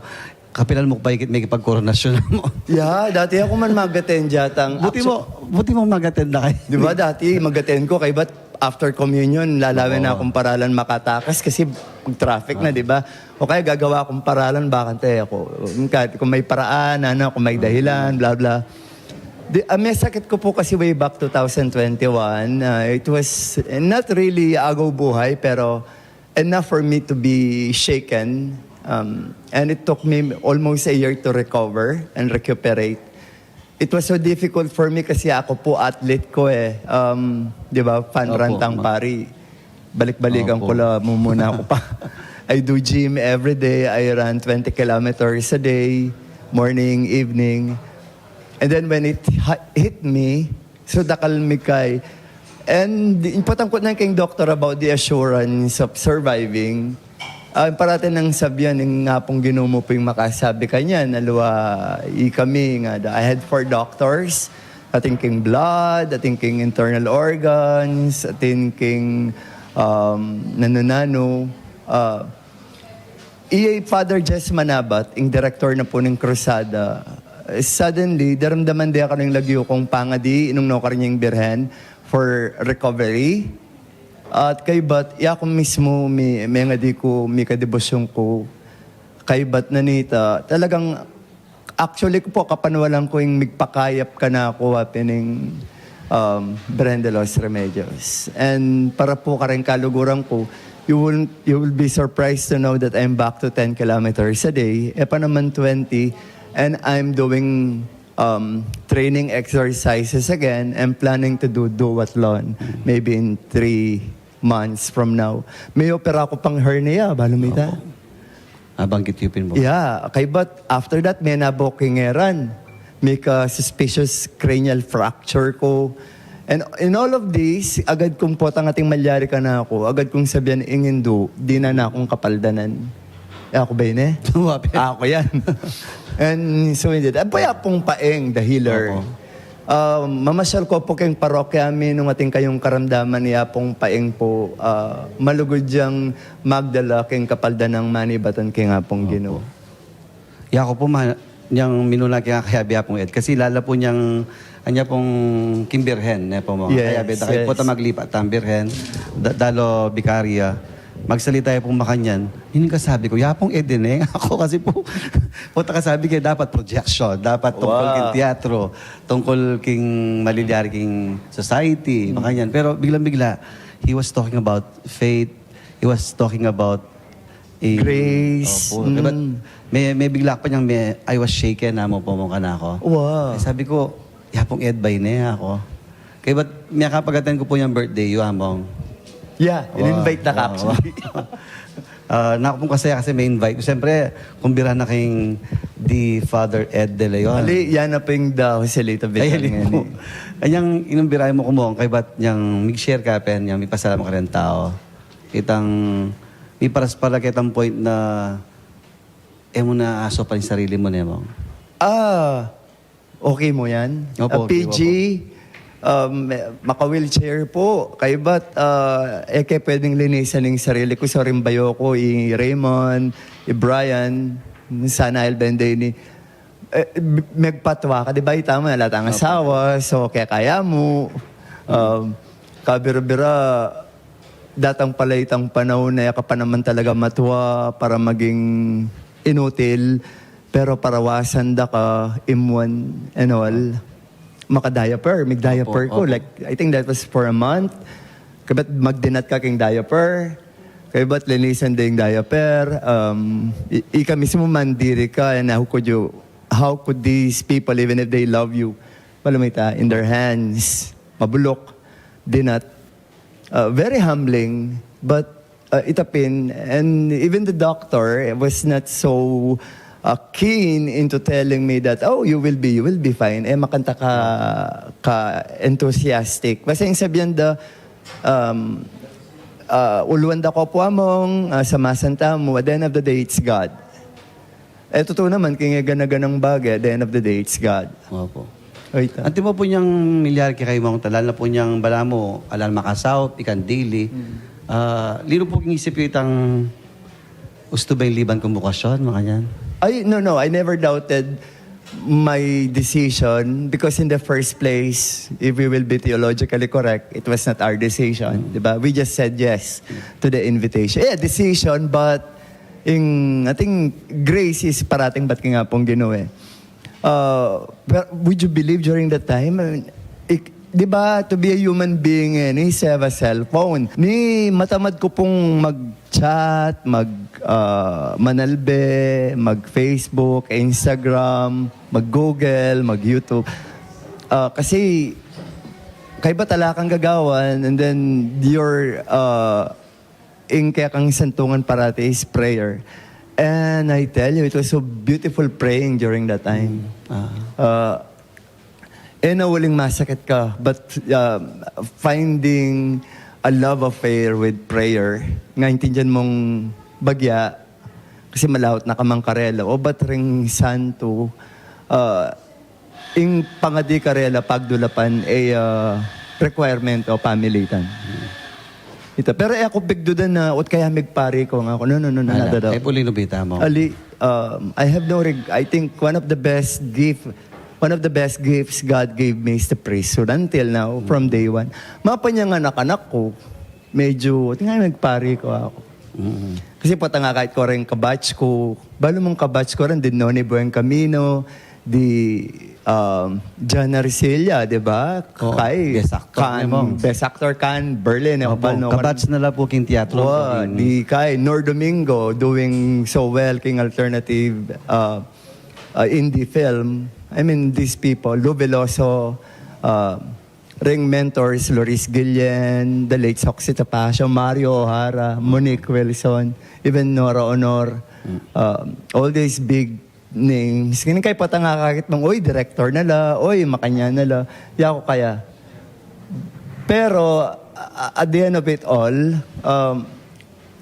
kapilan mu pa ikit me kipagkoronasyon mo? Yeah, dati aku man mag-attend yatang. Buti mo, buti mo mag-attend na kayo. Di ba, dati mag-attend ko, kay ba't after communion, lalawin na akong paralan makatakas kasi mag-traffic na, di ba? O kaya gagawa akong paralan, bakit eh ako? Kahit kung may paraan, ano, kung may dahilan, bla bla. Di, ah, may sakit ko po kasi way back two thousand twenty-one. Ah, it was not really agaw buhay, pero enough for me to be shaken. Um, and it took me almost a year to recover and recuperate. It was so difficult for me kasi ako po athlete ko eh. Um, di ba, fan run tang pari. Balik-balikan ko la, mumuna ako pa. I do gym every day. I run twenty kilometers a day, morning, evening. And then when it ha-, hit me, so dakal mi kay. And importante ko na kayong doctor about the assurance of surviving. Ah, parati nang sabihan, yung nga pong Ginu mu po yung makasabi kanya, na luwa, i kami nga, I had four doctors, atin king blood, atin king internal organs, atin king, um, nanu-nanu. Ah, iya Father Jess Manabat, ing director na po ning Cruzada, eh, suddenly, daramdaman de kanu ing lagyu kong pangadi, nung nukarin ya ing Birhen for recovery. At kaybat, ya ku mismu, mi-, mengadi ku, mikadebosyon ku, kaybat na nita, talagang, actually ku po, kapanwalan ku ing migpakayap kanaku, atin ing, um, Birhen de los Remedios. And para po kareng kaluguran ku, you will, you will be surprised to know that I'm back to ten kilometers a day. E pa naman twenty, and I'm doing um, training exercises again. I'm planning to do duathlon, maybe in three months from now. May opera ko pang hernia, balu mu ita. Abang kitipin mo. Yeah, kaybat after that, may nabuking eran. May ka suspicious cranial fracture ko. And in all of this, agad kung potang ating malyari kanaku, agad kung sabian ing Indu, di na na akong kapaldanan. E, aku ba ini? Wape. Aku yan. And so, hindi. Apo ya pong paeng, the healer. Opo. Ah, mamasyal ko po keng parokya mi nung ating kayong karamdaman ya pong paeng po, ah, malugud yang magdala keng kapaldanang manibatan keng Apong Ginu. Yaku po, ma, yang minuna kaya kaya biya pong Ed. Kasi lala po niyang, anya pong kimbirhen, ne po mo. Yes, Kaya beda kayo yes. Po ta maglipat, tang birhen, da, dalo bikarya. Magsalita ya pong makanyan. Yun yung kasabi ko, yapong Ed din eh. Ako kasi po, po ta kasabi kaya dapat projection, dapat tungkol Wow. King teatro, tungkol king malilyari king society, makanyan. Pero biglang-bigla, he was talking about faith, he was talking about in, Grace, Opo. Diba, mm. may, may bigla pa niyang may, I was shaken na mo po mong kanako. Wow. Eh, sabi ko, yapong Ed ba ini ako? Kaya ba't miyakapag-attend ko po yung birthday, yung among. Yeah, in-invite na ka actually. Ah, naku pong kasaya kasi may invite. Siyempre, kumbira na kayong di Father Ed De Leon. Ali, yan na po yung daw si Lito Ay, Bitang ali yan po. eh. Anyang inumbira mo kumong, kaya ba't niyang mig-share ka, pen, niyang may pasalamat ka rin tao. Kitang, may paras para kitang point na, eh mo na aso pa yung sarili mo, Nemong. Ah, okay mo yan? Opo, Ah, P G, okay, um, maka-wheelchair po. Kaybat, ah, e ke pwedeng linisan ing sarili ko. So, rimbayo ko, i Raymond, i Brian, sana el bende ni, eh, b- magpatwa ka, di ba? Ita mo, ala tang asawa, so, kekaya mo. Um, kabira-bira, datang pala itang panahon na e ka pa naman talaga matwa para maging inutil, pero parawasan da ka imuan and all. Maka-diaper, mig-diaper Opo, ko. Opo. Like, I think that was for a month. Kabat magdinat ka king diaper. Kabat linisan da ing diaper. Um, i- ika mismo mandiri ka, and how could you, how could these people, even if they love you, palumita in their hands, mabulok, dinat. Uh, very humbling, but uh, itapin, and even the doctor was not so uh, keen into telling me that, "Oh, you will be, you will be fine." Eh, makanta ka, ka enthusiastic. Basta yung sabihan da, um, uh, uluan da ko po among, uh, samasanta mo, at the end of the day, it's God. Eh, totoo naman, kaya gana-ganang bagay, at the end of the day, it's God. Opo. Ay, ta. Antimo po niyang milyar kay kayo mong talan na po niyang bala mo, alam makasaw, ikan dili. Ah, lino po king isip yu itang usto ba yung liban kong bukasyon, mga yan? Ay, no, no. I never doubted my decision because in the first place, if we will be theologically correct, it was not our decision. Diba? We just said yes to the invitation. Yeah, decision, but in, I think grace is parating bat nga pong Ginoo eh. Uh, pero would you believe during that time? I mean, ik- di ba, to be a human being, eh, ni have a cellphone. Ni matamad ko pong mag-chat, mag, uh, manalbe, mag-Facebook, Instagram, mag-Google, mag-YouTube. Uh, kasi, kaiba talagang gagawan, and then your uh, ing kekang santungan parati is prayer. And I tell you, it was so beautiful praying during that time. Ah. Uh, eh, na uling masakit ka, but uh, finding a love affair with prayer, naintindihan mong bagya, kasi malawat na kamang karela, o ba't ring santo, uh, ing pangadi karela pagdulapan e uh, requirement o pamilitan. Ita, pero e ako pigdudan na, ot kaya migpari ko nga ako. No, no, no, no, Ala, not at all. Kaya po linubita mo. Ali, um, I have no reg- I think one of the best gift, one of the best gifts God gave me is the priesthood until now, from day one. Mapanyang anak-anak ko, medyo, tingnan nagpari ko ako. Kasi pata nga kahit ko rin kabatch ko, balo mong kabatch ko rin, din no ni Buen Camino, di um, John Arcilla, di ba? Oh, kay best actor Cannes, naman. Best actor Cannes, Berlin, eh, opo, kabats na la po king teatro. Wa, di kay Nor Domingo doing so well king alternative, uh, uh, indie film. I mean, these people, Lou Veloso, uh, ring mentors, Loris Guillen, the late Soxy Tapasio, Mario O'Hara, Monique Wilson, even Nora Honor, uh, all these big names. Kaya kay patang akakit mong, oy, director na la, oy, makanyan na la. Yaku kaya. Pero, a- at the end of it all, um,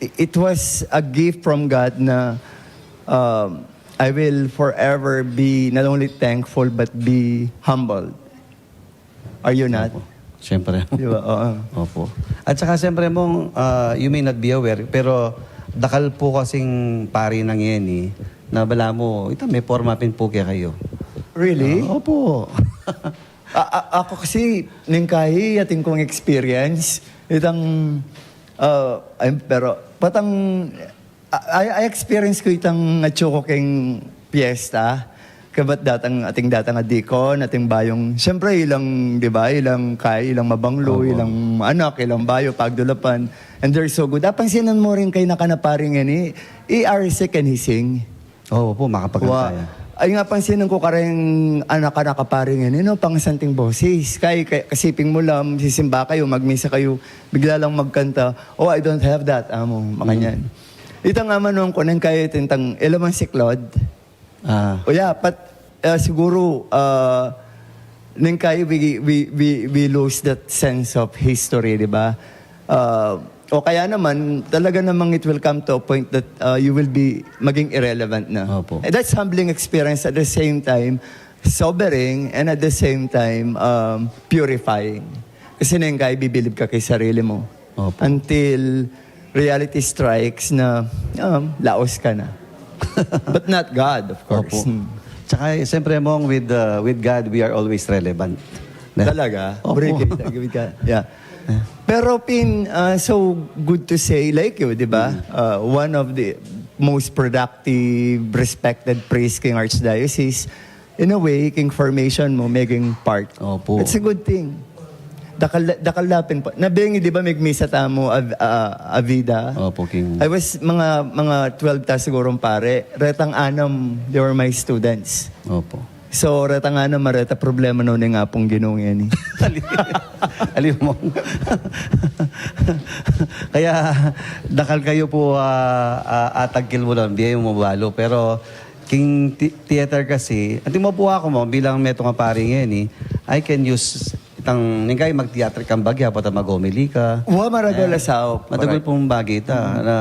i- it was a gift from God na, um, I will forever be not only thankful but be humbled. Are you not? Opo. Siyempre. Di ba? Oo. Opo. At saka siyempre mong, ah, you may not be aware, pero dakal po kasing pari na ngeni na balamu, ita, may porma pin po kekayu. Really? Ah, opo. A- a- aku kasi, neng kayi, atin kung experience, itang, ah, ay, pero, patang, I, I experience ku itang atsu ku keng piyesta. Kabat datang, ating datang a dikon, ating bayung, siyempre, ilang, di ba, ilang kay, ilang mabanglo, opo, ilang anak, ilang bayu, pagdulapan. And they're so good. Apansinan mu rin kay nakana pari ngeni, i R C can he sing? Oo po, makapagkanta yan. Ay nga, pansinan ku kareng anak-anak a pari ngeni, no, pangasanting boses. Kay, kay, kasiping mu lang, sisimba kayu, magmisa kayu, bigla lang magkanta, "Oh, I don't have that," amo, makanyan. Ita nga manung ku neng kayi tintang ila mang siklod. Ah. O ya, pat, ah, siguro, ah, neng kayi we, we, we, we lose that sense of history, di ba? Ah, o kaya naman, talaga namang it will come to a point that, ah, you will be maging irrelevant na. Opo. Eh, that's humbling experience at the same time, sobering, and at the same time, um, purifying. Kasi neng kayi bibilib ka kay sarili mo. Opo. Until reality strikes na, um, laos ka na. But not God, of course. Opo. Hmm. Tsaka, siyempre, mong with, uh, with God, we are always relevant. Talaga? Opo. Brigay, brigay ka. Yeah. Yeah. Pero, Pin, uh, so good to say, like you, di ba? Mm. Uh, one of the most productive, respected priest king Archdiocese, in a way, king formation mo, maging part. Opo. It's a good thing. Dakal, dakal dapin pa. Nabengi, di ba, magmisa tamu a, a, Avida? Opo, king I was mga, mga twelve ta sigurong pare. Retang anam, they were my students. Opo. So, retang anam, mareta problema no ning Apung Ginu ngeni. Ali, ali mo. Kaya, dakal kayu po, ah, ah, atagkil mu lang, bie mu balo. Pero, king ti-, theater kasi, anti mo po aku mo, bilang metung a pari ngeni, I can use itang, neng kayi mag-theater kang bagya, pota mag-homily ka. Wa, maragul a saup, maragul pung bagi ta, na,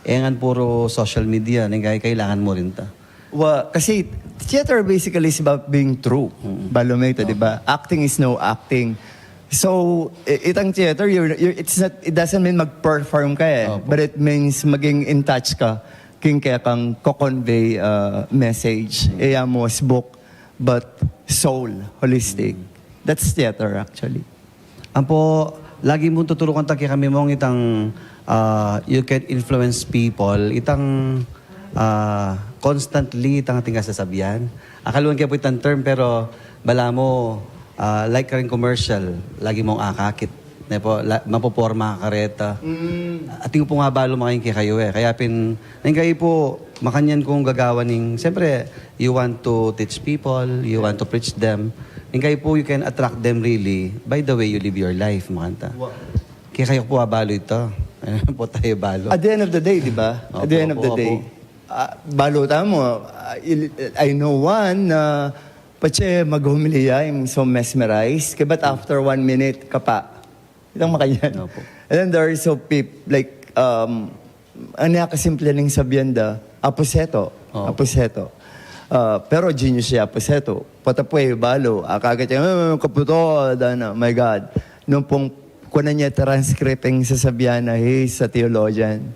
e ngan puro social media, neng kayi kailangan mu rin ta. Wa, kasi theater basically is about being true. Mm. Balu me ita, di ba? Acting is no acting. So, i-, itang theater, you're, you're, it's not, it doesn't mean mag-perform ka eh. Opo. But it means maging in touch ka king kekang ko-convey, uh, message. Mm. E ya mu asbuk, but soul, holistic. Mm. That's theater, actually. Ampo, lagi mung tuturukan ta kekami mong itang, ah, you can influence people, itang, ah, constantly itang ating kasasabian. Akaluan ke pu itang term, pero balamu, ah, like karing commercial, lagi mong akakit. Ne po, la-, mapoporma ka kareta. Mm. Atin ku pung abalu makanyan kekayu e. Kaya pin, neng kayi pu, makanyan kung gagawan ning, siyempre, you want to teach people, you want to preach them. Neng kayi pu, you can attract them really by the way you live your life, makanta. Wa- Kekayu pu abalu ita. Ayan pu tayu balu. At the end of the day, di ba? At the end of the day, ah, balu tamu, ah, il-, I know one na patse mag-homily ya, yung so mesmerized. Ke, but after one minute, kapa. Itang makanyan. Opo. And then there are so peop-, like, um, ang nakasimple ning sabian da, apuseto. Opo. Apuseto. Ah, pero genius ya, apuseto. Pota pu e balu, akagat ya, "Eh, kaputo, dana, my God." Nung pung kunan ya transcript ing sasabian na, he's a theologian.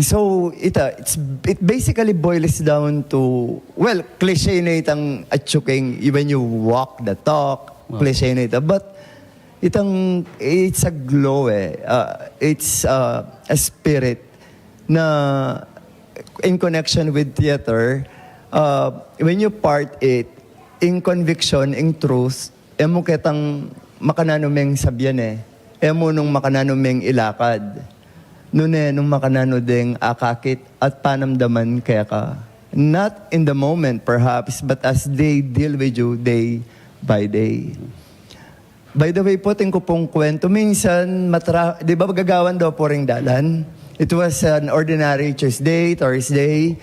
So, ita, it's, it basically boils down to, well, cliche na itang atsu keng, when you walk the talk, cliche na ita, but itang, it's a glow eh. Uh, it's, uh, a spirit na in connection with theater, uh, when you part it, ing conviction, ing truth, e mu ketang makananu meng sabian e. E mu nung makananu meng ilakad. Nune nung makananu deng akakit at panamdaman keka. Not in the moment, perhaps, but as they deal with you day by day. By the way po, atin ku pung kwento. Minsan, matra-, di ba gagawan daw po ring dalan? It was an ordinary Tuesday, Thursday.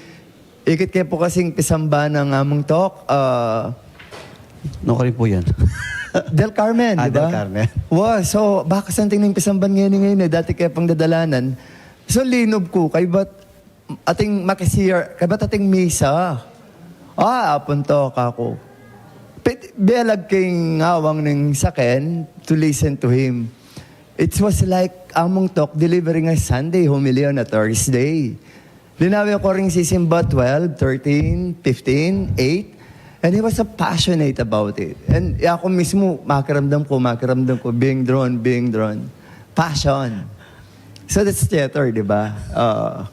Ikit ke po kasing pisamba nang Among Tok, ah, No, karin po yan. Del Carmen, Ah, di ba? Del Carmen. Wow, so, baka something ning pisamban ngayon, ngayon e. Dati ke pang dadalanan. So, linub ku, kaybat ating makisiyar, kaybat ating misa. Ah, Among Tok, aku. Pit-, belag king awang ning saken to listen to him. It was like Among Tok delivering a Sunday homily on a Thursday. Linawe ko ring sisimba twelve, thirteen, fifteen, eight, and he was so passionate about it. And ya, ako mismo, makiramdam ko, makiramdam ko, being drawn, being drawn. Passion. So that's theater, di ba? Uh,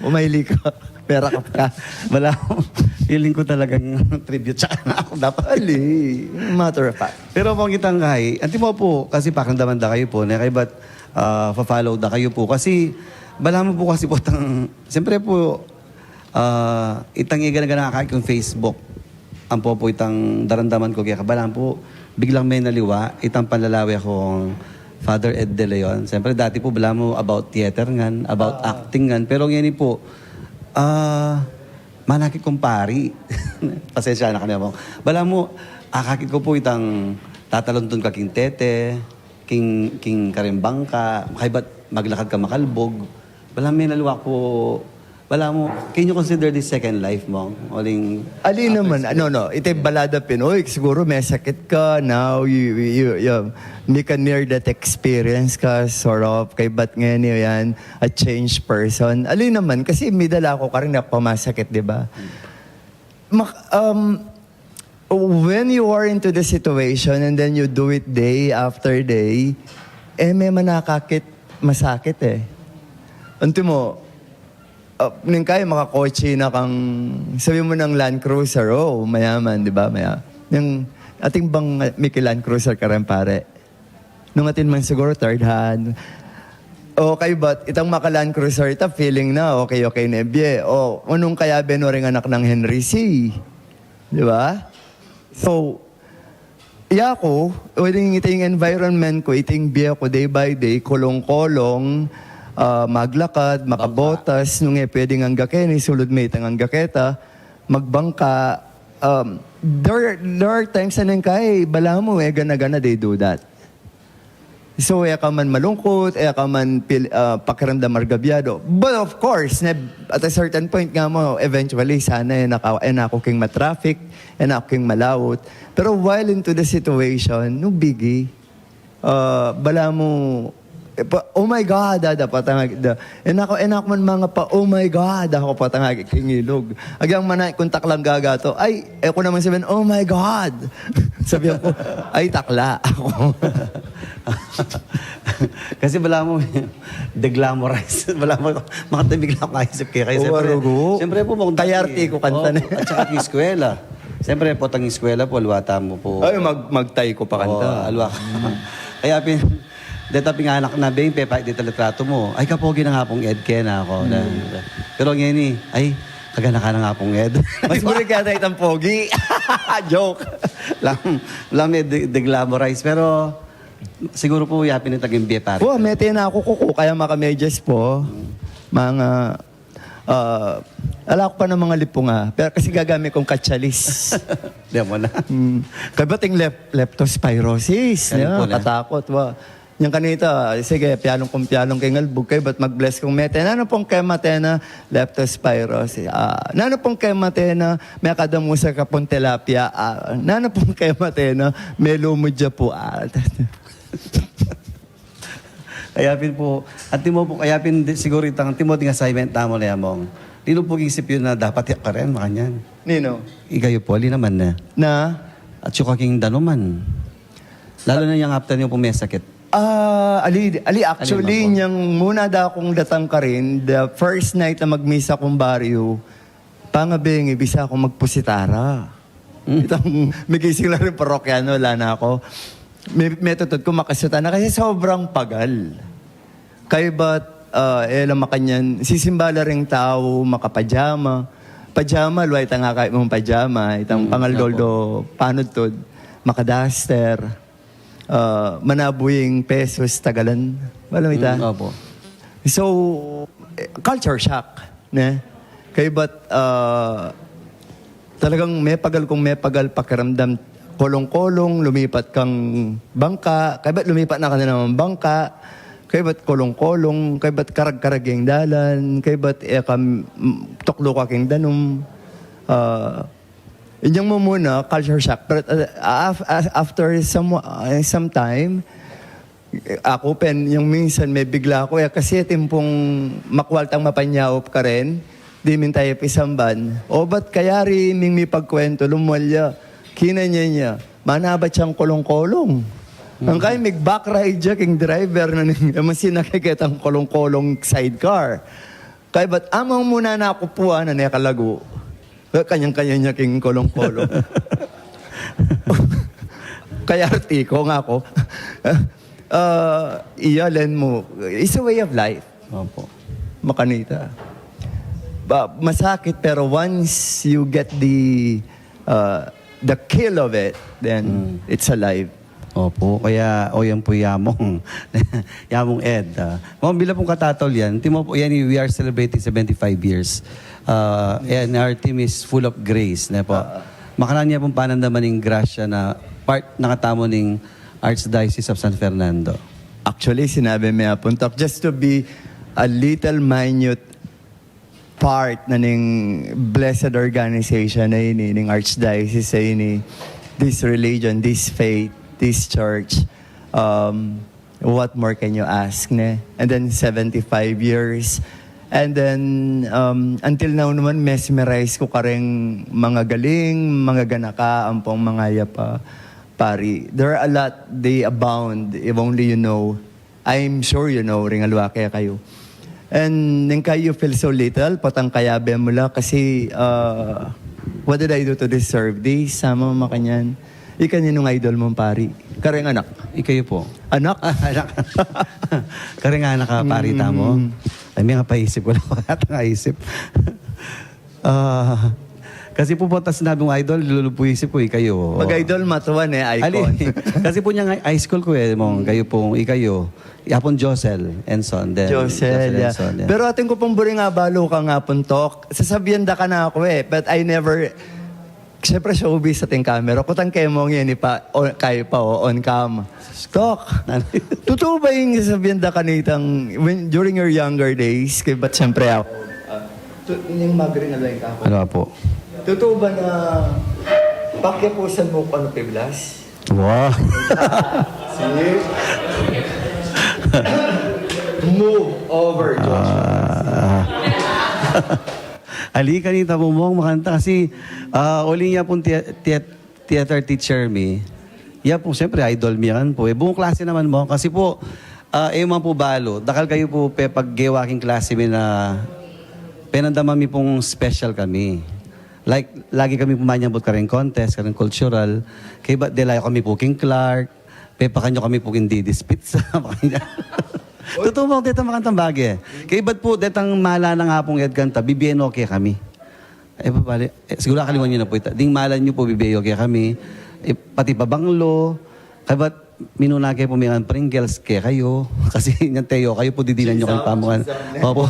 umayli ka, merakap ka. Wala. Feeling ko talagang tribute sa kanya ako dapat. Ali, matter of fact. Pero kung kitang kay, anti mo po, kasi pakiramdaman da kayo po, ne, kay ba't ah, fa-follow da kayo po. Kasi, balamu po kasi po tang, siyempre po, ah, itang iga-gana kay kung Facebook, ang po po itang daramdaman ku kaya, balamu po, biglang me naliwa, itang panlalawe kung Father Ed De Leon. Siyempre, dati po, balamu about theater ngan, about acting ngan. Pero ngayon po, ah, manakit kung pari. Pasensya na kami, Among. Balamu, akakit ku po itang tataluntun ka king tete, king, king karimbang ka, kaybat maglakad ka makalbog. Balamu me naliwa ku, balamu, can you consider this second life mo? Uling Ali naman, no, no. Iti balada Pinoy, siguro me sakit ka, now you, you, you, you, hindi ka near that experience ka, sort of, kaybat ngayon yan, a changed person. Ali naman, kasi may dala ko karin na pamasakit, di ba? Mak-, um, when you are into the situation and then you do it day after day, eh, may manakakit, masakit e. Anti mo, uh, ning kaya makakotse na kang, sabi mo ng Land Cruiser, oh, mayaman, di ba? Maya-, yung ating bang may Land Cruiser ka rin, pare? Nung atin man siguro third hand. O kaybat, itang maka Land Cruiser, ita feeling na, okay, okay na bie. O, anong kaya benuring anak ng Henry C? Di ba? So, iya ku, uling iting environment ku, iting bie ku, day by day, kulong-kulong, ah, maglakad, makabotas, nung e pwedeng angga keni, sulud me itang angga keta, magbangka, um, there, there are times na neng kay, balamu, e gana-gana, they do that. So, e ka man malungkot, e ka man pil-, ah, pakiramdam argabyado. But of course, ne, at a certain point nga mo, eventually, sana e na ka-, e na ku king matraffic, e na ku king malawut. Pero while into the situation, no biggie. Ah, balamu, e pa, "Oh my God," ada pa tangag, da, e na ku, e na ku man mangapa, "Oh my God," aku pa tangag king ilug. Agyang manay kung taklang gagato, ay, e ku naman sabihin, "Oh my God." Sabihan ku, "Ay, takla." Aku. Kasi balamu, deglamorize. Balamu, makatimig lang kaisip kaya. Kasi Oo, siyempre, arugo. Siyempre po, kung Tayarte ku kanta na. At saka yung eskwela. Siyempre po, tang eskwela po, alwa tamu po. Ay, mag-, magtay ku pa kanta. Oo, alwa. Kaya pin, deta pinganak na, beng, pepa, di talitrato mo. Ay, kapogi na nga pong Ed, kena ako. Na, pero ngayon e, ay, kaganakan na nga pong Ed. Mas buri kaya tayo itang pogi. Joke. Lam, lam, e, de-, deglamorize. Pero, siguro po, yapin itang bie pare. Oo, mete na aku kuku, kaya makamedyas po. Mga, ah, ala ku pa ng mga lipunga. Pero kasi gagamit kung katsalis. Di mo na. Mm. Kabating lep-, leptospirosis. Karin Yeah, po na. Katakot, wa. Yung kanita, sige, piyalong kung piyalong kay ngalbug kay, ba't mag-bless kung mete? Nano pong kay mate na leptospirosis? Ah, nano pong kay mate na may kadamusa ka pong tilapia? Ah, nano pong kay mate na may lumudya po? Ah, Kaya pin po, at timo po, kaya pin di-, siguro itang timo ding assignment namo na yamong. Lino po king sipyo na dapat yak ka rin, makanyan. Nino? Igayo po, ali naman na. Na? At yung kaking danuman. Lalo na yung after nyo po may sakit. Ah, ali, ali, actually, Alin, Ma'am? Niyang muna da akong datang ka rin, the first night na magmisa kong baryo, pangabing, ibisa akong magpusitara. Itang migising la ring parokyano, ala na ku. Me-, metutud ku makasutan na kasi sobrang pagal. Kaybat, ah, e la makanyan, sisimba la ring tau makapajama. Pajama, luwa itang akakit mung pajama, itang pangaldoldo, panudtud, makadaster, ah, manabu ing pesos, tagalan. Alam mo ita? Mm, opo. So, eh, culture shock, ne? Kaybat, ah, talagang mepagal kung mepagal pakiramdam, kolong-kolong, lumipat kang bangka, kaybat lumipat na ka na namang bangka, kaybat kolong-kolong, kaybat karag-karag ing dalan, kaybat e ka, mm, tuklu ka king danum. Ah, inyang mumuna, culture shock. Pero, ah, af-, af-, after some, ah, some time, aku pin, yang minsan mebigla ku, e, kasi timpung makwal tang mapanyaup karin, dinan taya pisamban. O, bat kayari ming mipagkwentu, lumwal ya, kinanya ne, manabat yang kolong-kolong. Ang kaya mig-back ride ya king driver na ning, e, masin na keketang kolong-kolong sidecar. Kaybat, amang muna na ku pu, a, na ne kalagu. Kanyang-kanya ne king kolong-kolong. Kaya arti ku nga ku. Ah, iya, len mu. It's a way of life. Opo. Makanita. Ba, masakit, pero once you get the, ah, the kill of it, then it's alive. Opo, kaya, o, yan pu yamung, yamung Ed, ah. Mong bila pung katatol yan, timo pu, yan, we are celebrating seventy-five years. Ah, and our team is full of grace, ne po? Makananu ya pung panandaman ing grasya na part na katamu ning Archdiocese of San Fernando. Actually, sinabi mi ya pung talk, just to be a little minute part na ning blessed organization a ini, ning archdiocese a ini, this religion, this faith, this church, um, what more can you ask, ne? And then seventy-five years. And then, um, until now naman, mesmerize ku karing mangagaling, mangaganaka, ampong mangayap a pari. There are a lot, they abound, if only you know. I'm sure you know, ring aliwa kekayu. And ning kayu, you feel so little, potang kayabe mu la kasi, uh, what did I do to deserve this? Sama makanyan. Ika, ninung idol mung pari? Kareng anak? Ikayu pu. Anak? Anak. Kareng anak a pari tamu? Mm. Ay, mi nga paisip ku la, wala tang aisip. Ah, kasi pu, pota sinabing idol, lulub pu isip ku, ikayu. Pag idol, matuan e, icon. Ali, kasi pu inyang high school ku e, mong, kayu pung, ikayu. Yapun Josel Enson, then Josel, Josel Enson, yeah. Pero atin ku pung buring abalu kang Apun Tok, sasabian da ka na ku e, but I never, siyempre, showbiz atin camera, kutang kemong yan, ipa, o, kayu pa, o, on cam. Tok, tutu ba ing sasabian da kanitang, when, during your younger days, kaybat siyempre aku, ah, tu-, inyang magring alay ka aku. Ano po? Tutu ba na pakyapusan mu ku, ano, piblas? Wow. See? Move over, Joshua. Ah. Ali, kanita pu mong makanta kasi, ah, uling yapun tia-, tia-, theater teacher mi, ya pu, siyempre, idol mi yan pu. E, buong klase naman mu. Kasi pu, ah, e mu pu balu, dakal kayu pu pepaggewa king klase mi na penandaman mi pung special kami. Like, lagi kami pu manyambut kareng contest, kareng cultural. Kaybat delayu kami pu king Clark, pepakanyan kami pu king Didis Pizza, makanyan. Tutu mu, detang makantang bage. Kaybat pu, detang mala na nga pung Ed kanta, bibie no kekami. E, pa bale, e, siguru akaliwan yu na pu ita. Ding malan yu pu, bibie yo kekami. E, pati pa banglo. Kaybat minuna ke pu, mengan Pringles kekayu. Kasi inyang teyo kayu pu, didinan yu kami pamukan. Opo.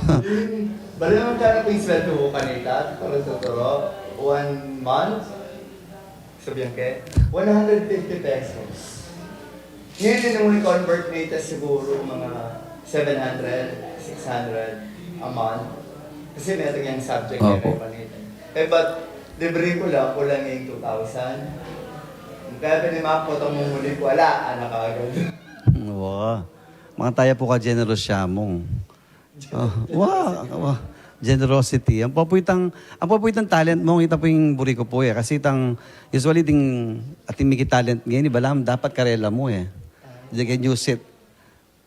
Bale naman, kanu pu ing sweldo mu kanita, para sa turo, one month? Sabian ke, one hundred fifty pesos. Ngeni, nung i-convert na ita, siguru mga seven hundred, six hundred a month. Kasi metung yang subject, opo, e, kanita. E, but libre ku la, kulang ing two thousand. Kaya pinimakot ang mumuli ku, ala, anak agad. Wa. Makanta ya pu ka-generous ya mong. Oh, wa, wa. Generosity. Ampo pu itang, ampo pu itang talent mu, ita pu ing buri ku pu e. Kasi itang, usually ding atin miki talent ngeni, balam dapat karela mu e. They can use it.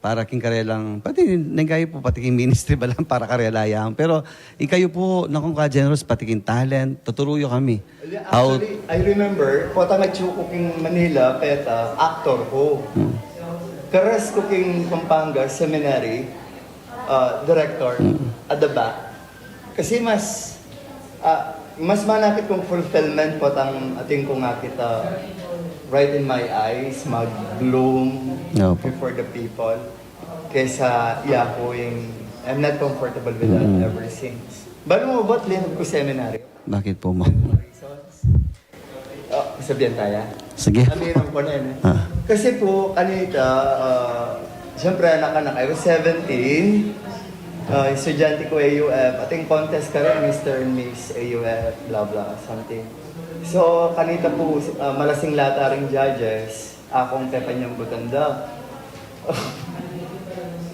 para king karelang, pati neng kayu pu, pati king ministry balang para karela yang. Pero ikayu pu, naku, ka-generous, pati king talent, tuturu yu kami. How? Actually, I remember, potang atyu ku king Manila, peta, actor ku. Hmm. Karas ku king Pampanga Seminary, uh, director, hmm, at the back. Kasi mas, ah, mas manakit kung fulfillment potang atin kung akit, ah, right in my eyes, mag-bloom, opo, before the people, kesa yaku ing, I'm not comfortable with that, mm, ever since. Balu mu ba't linub ku seminary? Bakit po, ma'am? Reasons. Ah, sabihan taya? Sige. Amiran ku na yan, eh. Ah. Kasi po, kanita, ah, siyempre, anak-anak, I was seventeen, ah, estudyante ku A U F, ating contest karin, Mister and Miss A U F, blah, blah, something. So, kanita po, ah, malasing la ta ring judges, akung pepanyambutan da.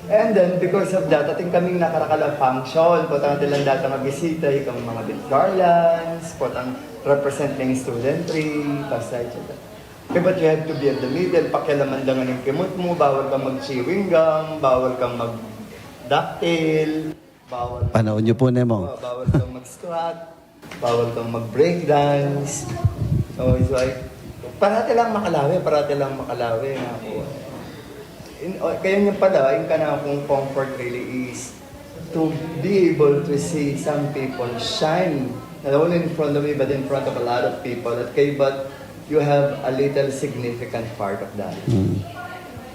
And then, because of that, atin kaming nakarakal a function, potang atin lang datang a bisita, ikang mga with garlands, potang represent ning studentry, basta, et cetera. Okay, but you have to be at the middle, pakialaman da ngan ing kimut mu, bawal kang mag-chewing gum, bawal kang mag-ducktail, bawal, panaun yu pu, ne, Mong? Oh, bawal kang mag-squat. Bawal kang mag-breakdance. So, it's like, parati lang makalawe, parati lang makalawe nga po. In, o, kaya nga pala, yung kanakung comfort really is to be able to see some people shine, not only in front of me, but in front of a lot of people. At kay, but you have a little significant part of that. Mm.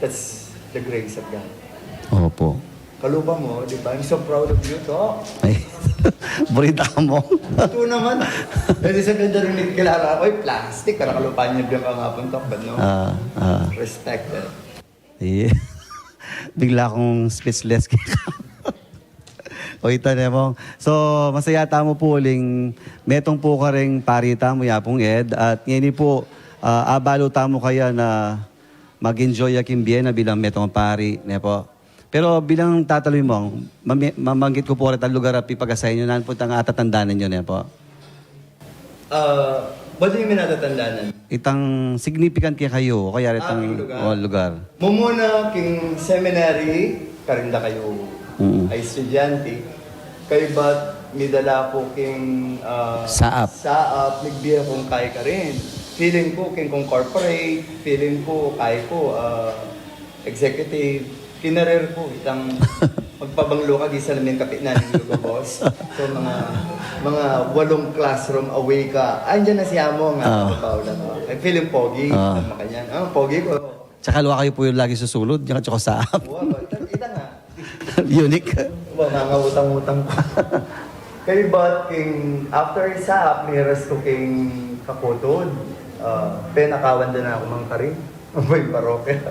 That's the grace of God. Opo. Kalupa mu, di ba? I'm so proud of you, to. Ay, burita ka, Mong. Ito naman. Pwede sabihin na rin ni kilala ko, "Ay, plastic, karakalupa niya biya ka nga puntok," but no. Ah, ah. Respect, eh. Iya. Bigla kung speechless. O, ita ne, Mong. So, masaya tamu pu uling metung pu karing pari tamu, ya pung Ed. At ngeni pu, ah, abalu tamu kaya na mag-enjoy ya king bie na bilang metung a pari, ne pu. Pero bilang tatalu, Mong, mami-, mamanggit ku pu retang lugar a pipag-assign yu, nanu pu itang atatandanan yu, ne pu? Ah, what do you mean, atatandanan? Itang significant kekayu, o kaya, ah, itang, king lugar? O, lugar. Mumuna king seminary, karin dakayu, mm, a estudyante. Kaybat midala ku king, ah, saap. Saap, migbie kung kay karin. Feeling ku king kung corporate, feeling ku kay ku, ah, executive, kinarir ku, itang magpabanglo ka, gisa namin kapit na ning lugubos. So, mga, mga walong classroom away ka. Ay, andyan na si Amo nga, ah, trabaho lang. Ay, feeling pogi, ah, makanyan. Ah, pogi ku. Tsaka luwa kayu pu yung lagi susulud, yung tsaka sa app. Wa, wa, kita nga. Unique. Wa, mga utang-utang ku. Kaybat king, after sa app, miras ku king Kaputud. Ah, penakawan da na ku mang karin. Ang buhay parokya.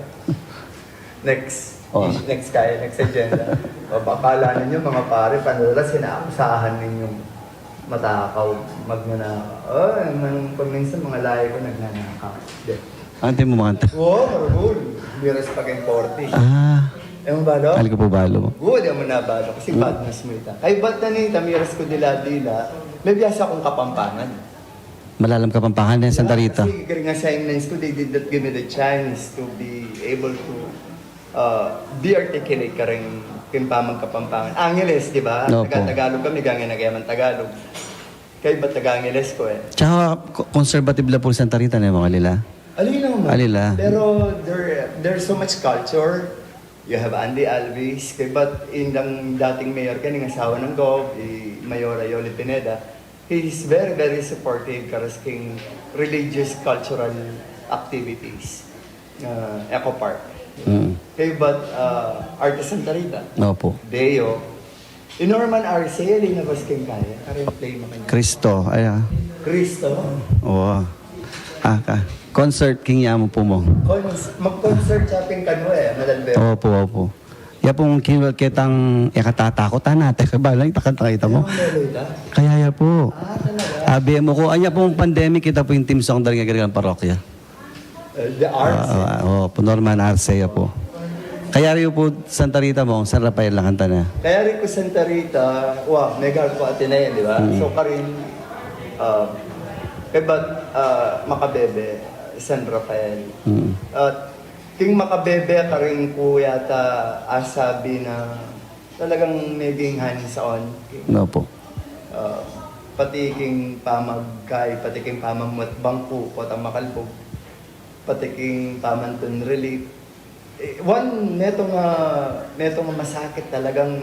Next, oh, ish-, next kaya, next agenda. O, akala ninyo, mga pari, panalas, inaakusahan ninyong matakaw, magnanakaw. O, nang paminsan, mga lahi ku, nagnanakaw. Di. Ante mu makanta? Oo, marugul. Miras pa keng forty. Ah. E mu balu? Ali ku pu balu. Good, e mu na balu. Kasi, hmm, badness mu ita. Kaybat na nita, miras ku dila-dila. May biasa kung Kapampangan. Malalam Kapampangan, e, Santa Rita. Kasi karing assignments ku, they did not give me the chance to be able to, uh, be articulate karing, karing pamag-Kapampangan. Angeles, di ba? Opo. Taga-Tagalog kami, gaya na gaya man Tagalog. Kaybat taga-Angeles ku, e. Tsaka, co-, conservative la pu Santa Rita, ne, mga lila? Alila naman. Alila. Pero there, there's so much culture. You have Andy Alvis, kaybat indang dating mayor, kaning asawa nang Gov, i Mayora Yoli Pineda. He is very, very supportive karas king religious cultural activities. Ah, Eco Park. Mm. Kaybat, ah, Artes Santa Rita. Opo. Deo. I Norman Arcel, linabas king kaya. Karin play mu kanya. Cristo, ay, ah. Cristo? Oo. Ah, ka. Concert king yamu pu, Mong. Cons-, mag-concert siya king kanu, e, Malalbe. Opo, opo. Ya pung king ketang, e, katatakot, ah, nate, kabala, ita kanta, ita mu. Kaya ya pu. Ah, talaga? Abi mu ku, anya pung pandemic, ita pu ing theme song da ring Garigalang Parokya. Eh, the arts, ah, e. Ah, o, pu Norman Arce ya pu. Kayari yu pu Santa Rita, Mong, San Rafael la kanta na. Kayari ku Santa Rita, wa, megal ku Ateneo, di ba? Mm. So, karin, ah, kaybat, ah, makabebe, San Rafael. Mm. At King makabebe karin ku yata asabi na talagang meging hands-on. Opo. Ah, pati king pamagkayi, pati king pamamutbang ku, potang makalbug, pati king pamantun relief. Eh, one, metung, ah, metung masakit talagang,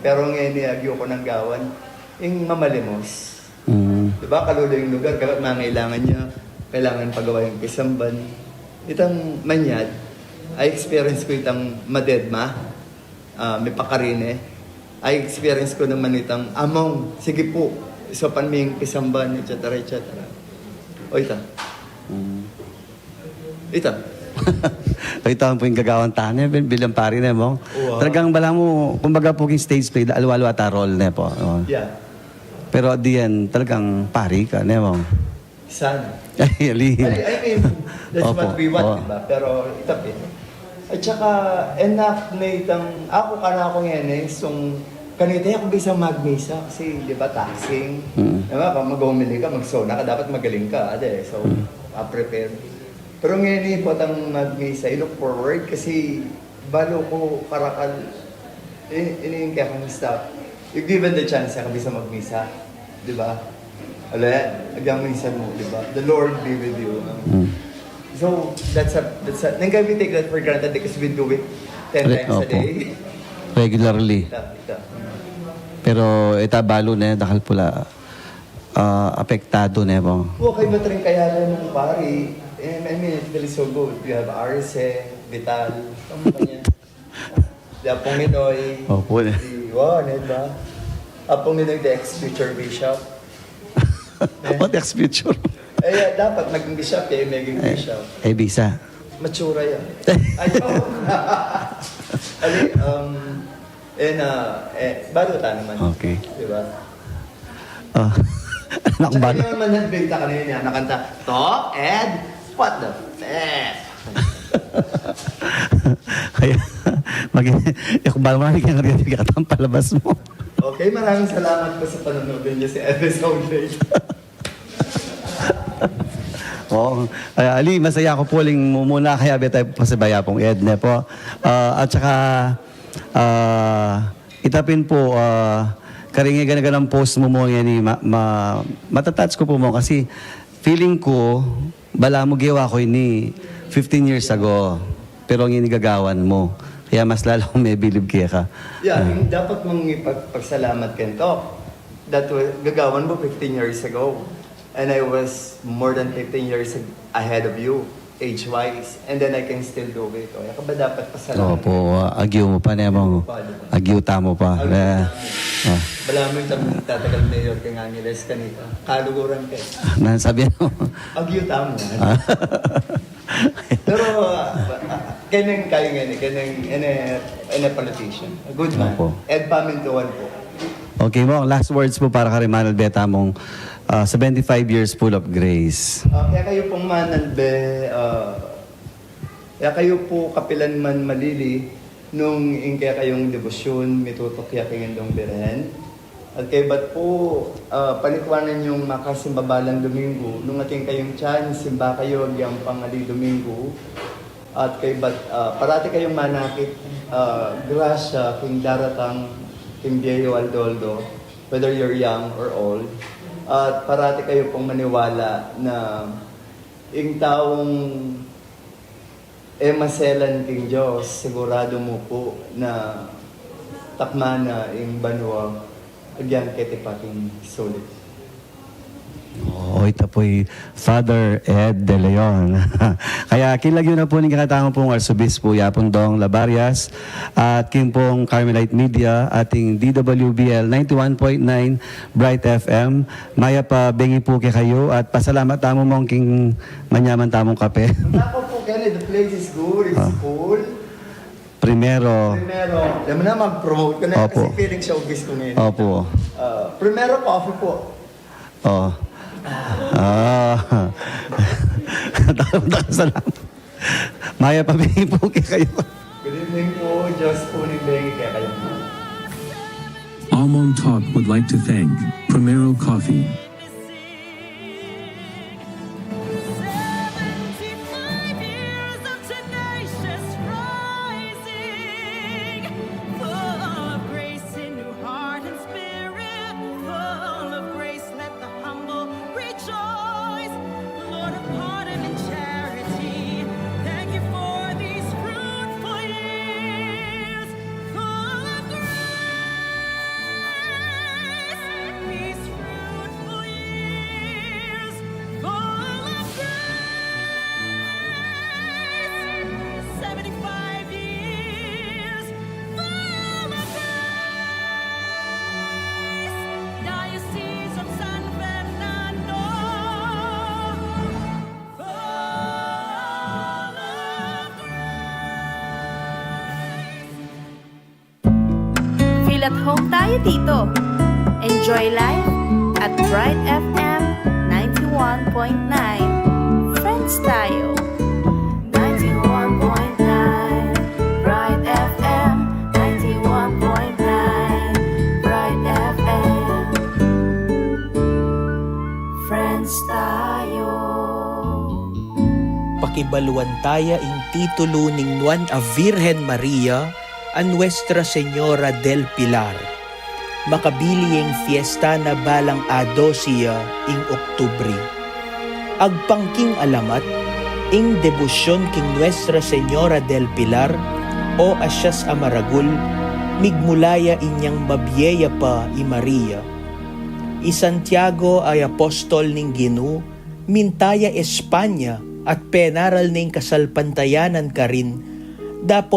pero ngeni agyu ku nang gawan, ing mamalimos. Mm. Diba, kalulu ing lugar, kaya mangailangan ya, kailangan pagawa ing pisamban. Itang manyad, I experience ku itang madedma, ah, mipakarine. I experience ku naman itang among, sige pu, saupan mi ing pisamban, et cetera, et cetera. O ita. Mm. Ita. Ita pu ing gagawan tane, bil-, bilang pari ne, Mong. Wow. Talagang balamu, kumbaga pu king stage play, alwa-alwa ta role ne pu. O. Yeah. Pero at the end, talagang pari ka ne, Mong. Sana. Ay, ali. I, I mean, that's Opo. What we want, Oo. Diba? Pero ita pin. At saka, enough na itang, aku, kana ku ngeni, sung, kanita ya ku bisa magmisa, kasi, diba, taxing. Mm. Diba, pag mag-homily ka, magsona ka, dapat magaling ka, ade. So, Mm. ah, prepare. Pero ngeni, potang magmisa, I look forward, kasi, balu ku karakal, ini, ini ing kekang staff. If given the chance, ya ka bisa magmisa, diba? Ale, agyang minsan mu, diba? The Lord be with you. Mm. So, that's a, that's a, nengka we take that for granted because we do it ten Re-, times a opo. Day. Regularly. Ita, ita. Pero ita balu ne, dakal pu la, ah, apektadu ne, Mong. O, kaybat rin kaya rin ng pari. Eh, I mean, it feels so good. You have Arce, Vital, kamu kanya. Di Apong Ninoy. Opo. Di, wow, ano ba? Apong Ninoy, the ex-future bishop. What ex-future? Eh, dapat naging bishop, eh, maging bishop. Eh, bisa. Matsura yan. Ay, oh. Ali, um, eh, na, eh, balu ta naman. Okay. Di ba? Ah, anak Tsaka balu. Yung naman nagbenta kanina, nakanta, "Talk, Ed, what the fuck?" Kaya, mag-, eh, kung balu mo na, bigyan ka rin, bigyan ka ng palabas mo. Okay, maraming salamat po sa panonood ninyo si F S Only. Oo. Ay, ali, masaya ku pu uling mu-, muna kaya be tayo pasabaya pung Ed ne pu. Ah, at saka, ah, ita pin pu, ah, karing gana-ganang post mu, Mong, ngeni, ma-, ma-, matatouch ku pu, Mong, kasi feeling ku, balamu gewa ku ini fifteen years ago. Pero ngeni gagawan mu. Kaya mas lalo kung mebilib keka. Yeah, yung dapat mong ipag-, pagsalamat kento. That was, gagawan mo fifteen years ago. And I was more than fifteen years ag-, ahead of you, age-wise. And then I can still do it. O, yan ka ba dapat pasalamat? Opo, ah, agyu mu pa ne, Mong. Agyu pa, di ba? Agyu tamu pa. Agyu Eh, tamu. ah. Balamu yung tam-, tatagal mayor kang Angeles kanita. Kaluguran ka. Nanu sabi mu? Agyu tamu. Ah. Pero, ah, ah, kaya nang kayo nga, kaya nang, ene, ene politician. A good man. Opo. Ed Pamintuan po. Okay, Mong, last words pu para karing manalbe tamung, ah, seventy-five years full of grace. Ah, kaya kayo pong manalbe, ah, kaya kayo po kapilan man malili, nung ing kaya kayong debosyon, mitutok ya kay Indong Birhen. At kaybat po, ah, panikwanan yung makasimba balang Domingo, nung atin kayong chance, simba kayo, agyang pangali Domingo. At kaybat, ah, parati kayong manakit, ah, grasya, king daratang, king bie yu aldo-aldo, whether you're young or old. At parati kayo pong maniwala na ing taong e maselan king Dios, sigurado mu pu na takma na ing banua, agyang keti pa king sulit. Oo, ita pu'y Father Ed De Leon. Kaya king lagyu na pu ning kekatang pung Arsobispo Yapun Dong Labarias at king pung Carmelite Media at ing D W B L ninety-one point nine Bright F M, mayap a bengi pu kekayu at pasalamat tamu, Mong, king manyaman tamung kape. Ako po, Kenny, the place is good, it's Ah. cool. Primero. Primero, alam mo na, mag-promote ko na Opo. Kasi feeling showbiz ko ngayon. Opo. Ah, primero, coffee po. Oh. Ah. Dalang-dalang salamat. Mayap a bengi pu kekayu. Good evening po. Diyos po ning bengi kekayu. Among Talk would like to thank Primero Coffee. Seventy-five years of tenacious At home tayo dito. Enjoy life at Bright F M ninety-one point nine. Friends tayo. Ninety-one point nine Bright F M, ninety-one point nine Bright F M. Friends tayo. Pakibaluan taya ing titulu ning nuan a Virgen Maria, a Nuestra Señora del Pilar. Makabili ing fiesta na balang a dose ya ing Oktubri. Agpang king alamat, ing debosyon king Nuestra Señora del Pilar, o Asias a Maragul, migmula ya inyang mabie ya pa i Maria. I Santiago a apostol ning Ginu, minta ya Espanya at penaral ne ing kasalpantayanan karin, dapot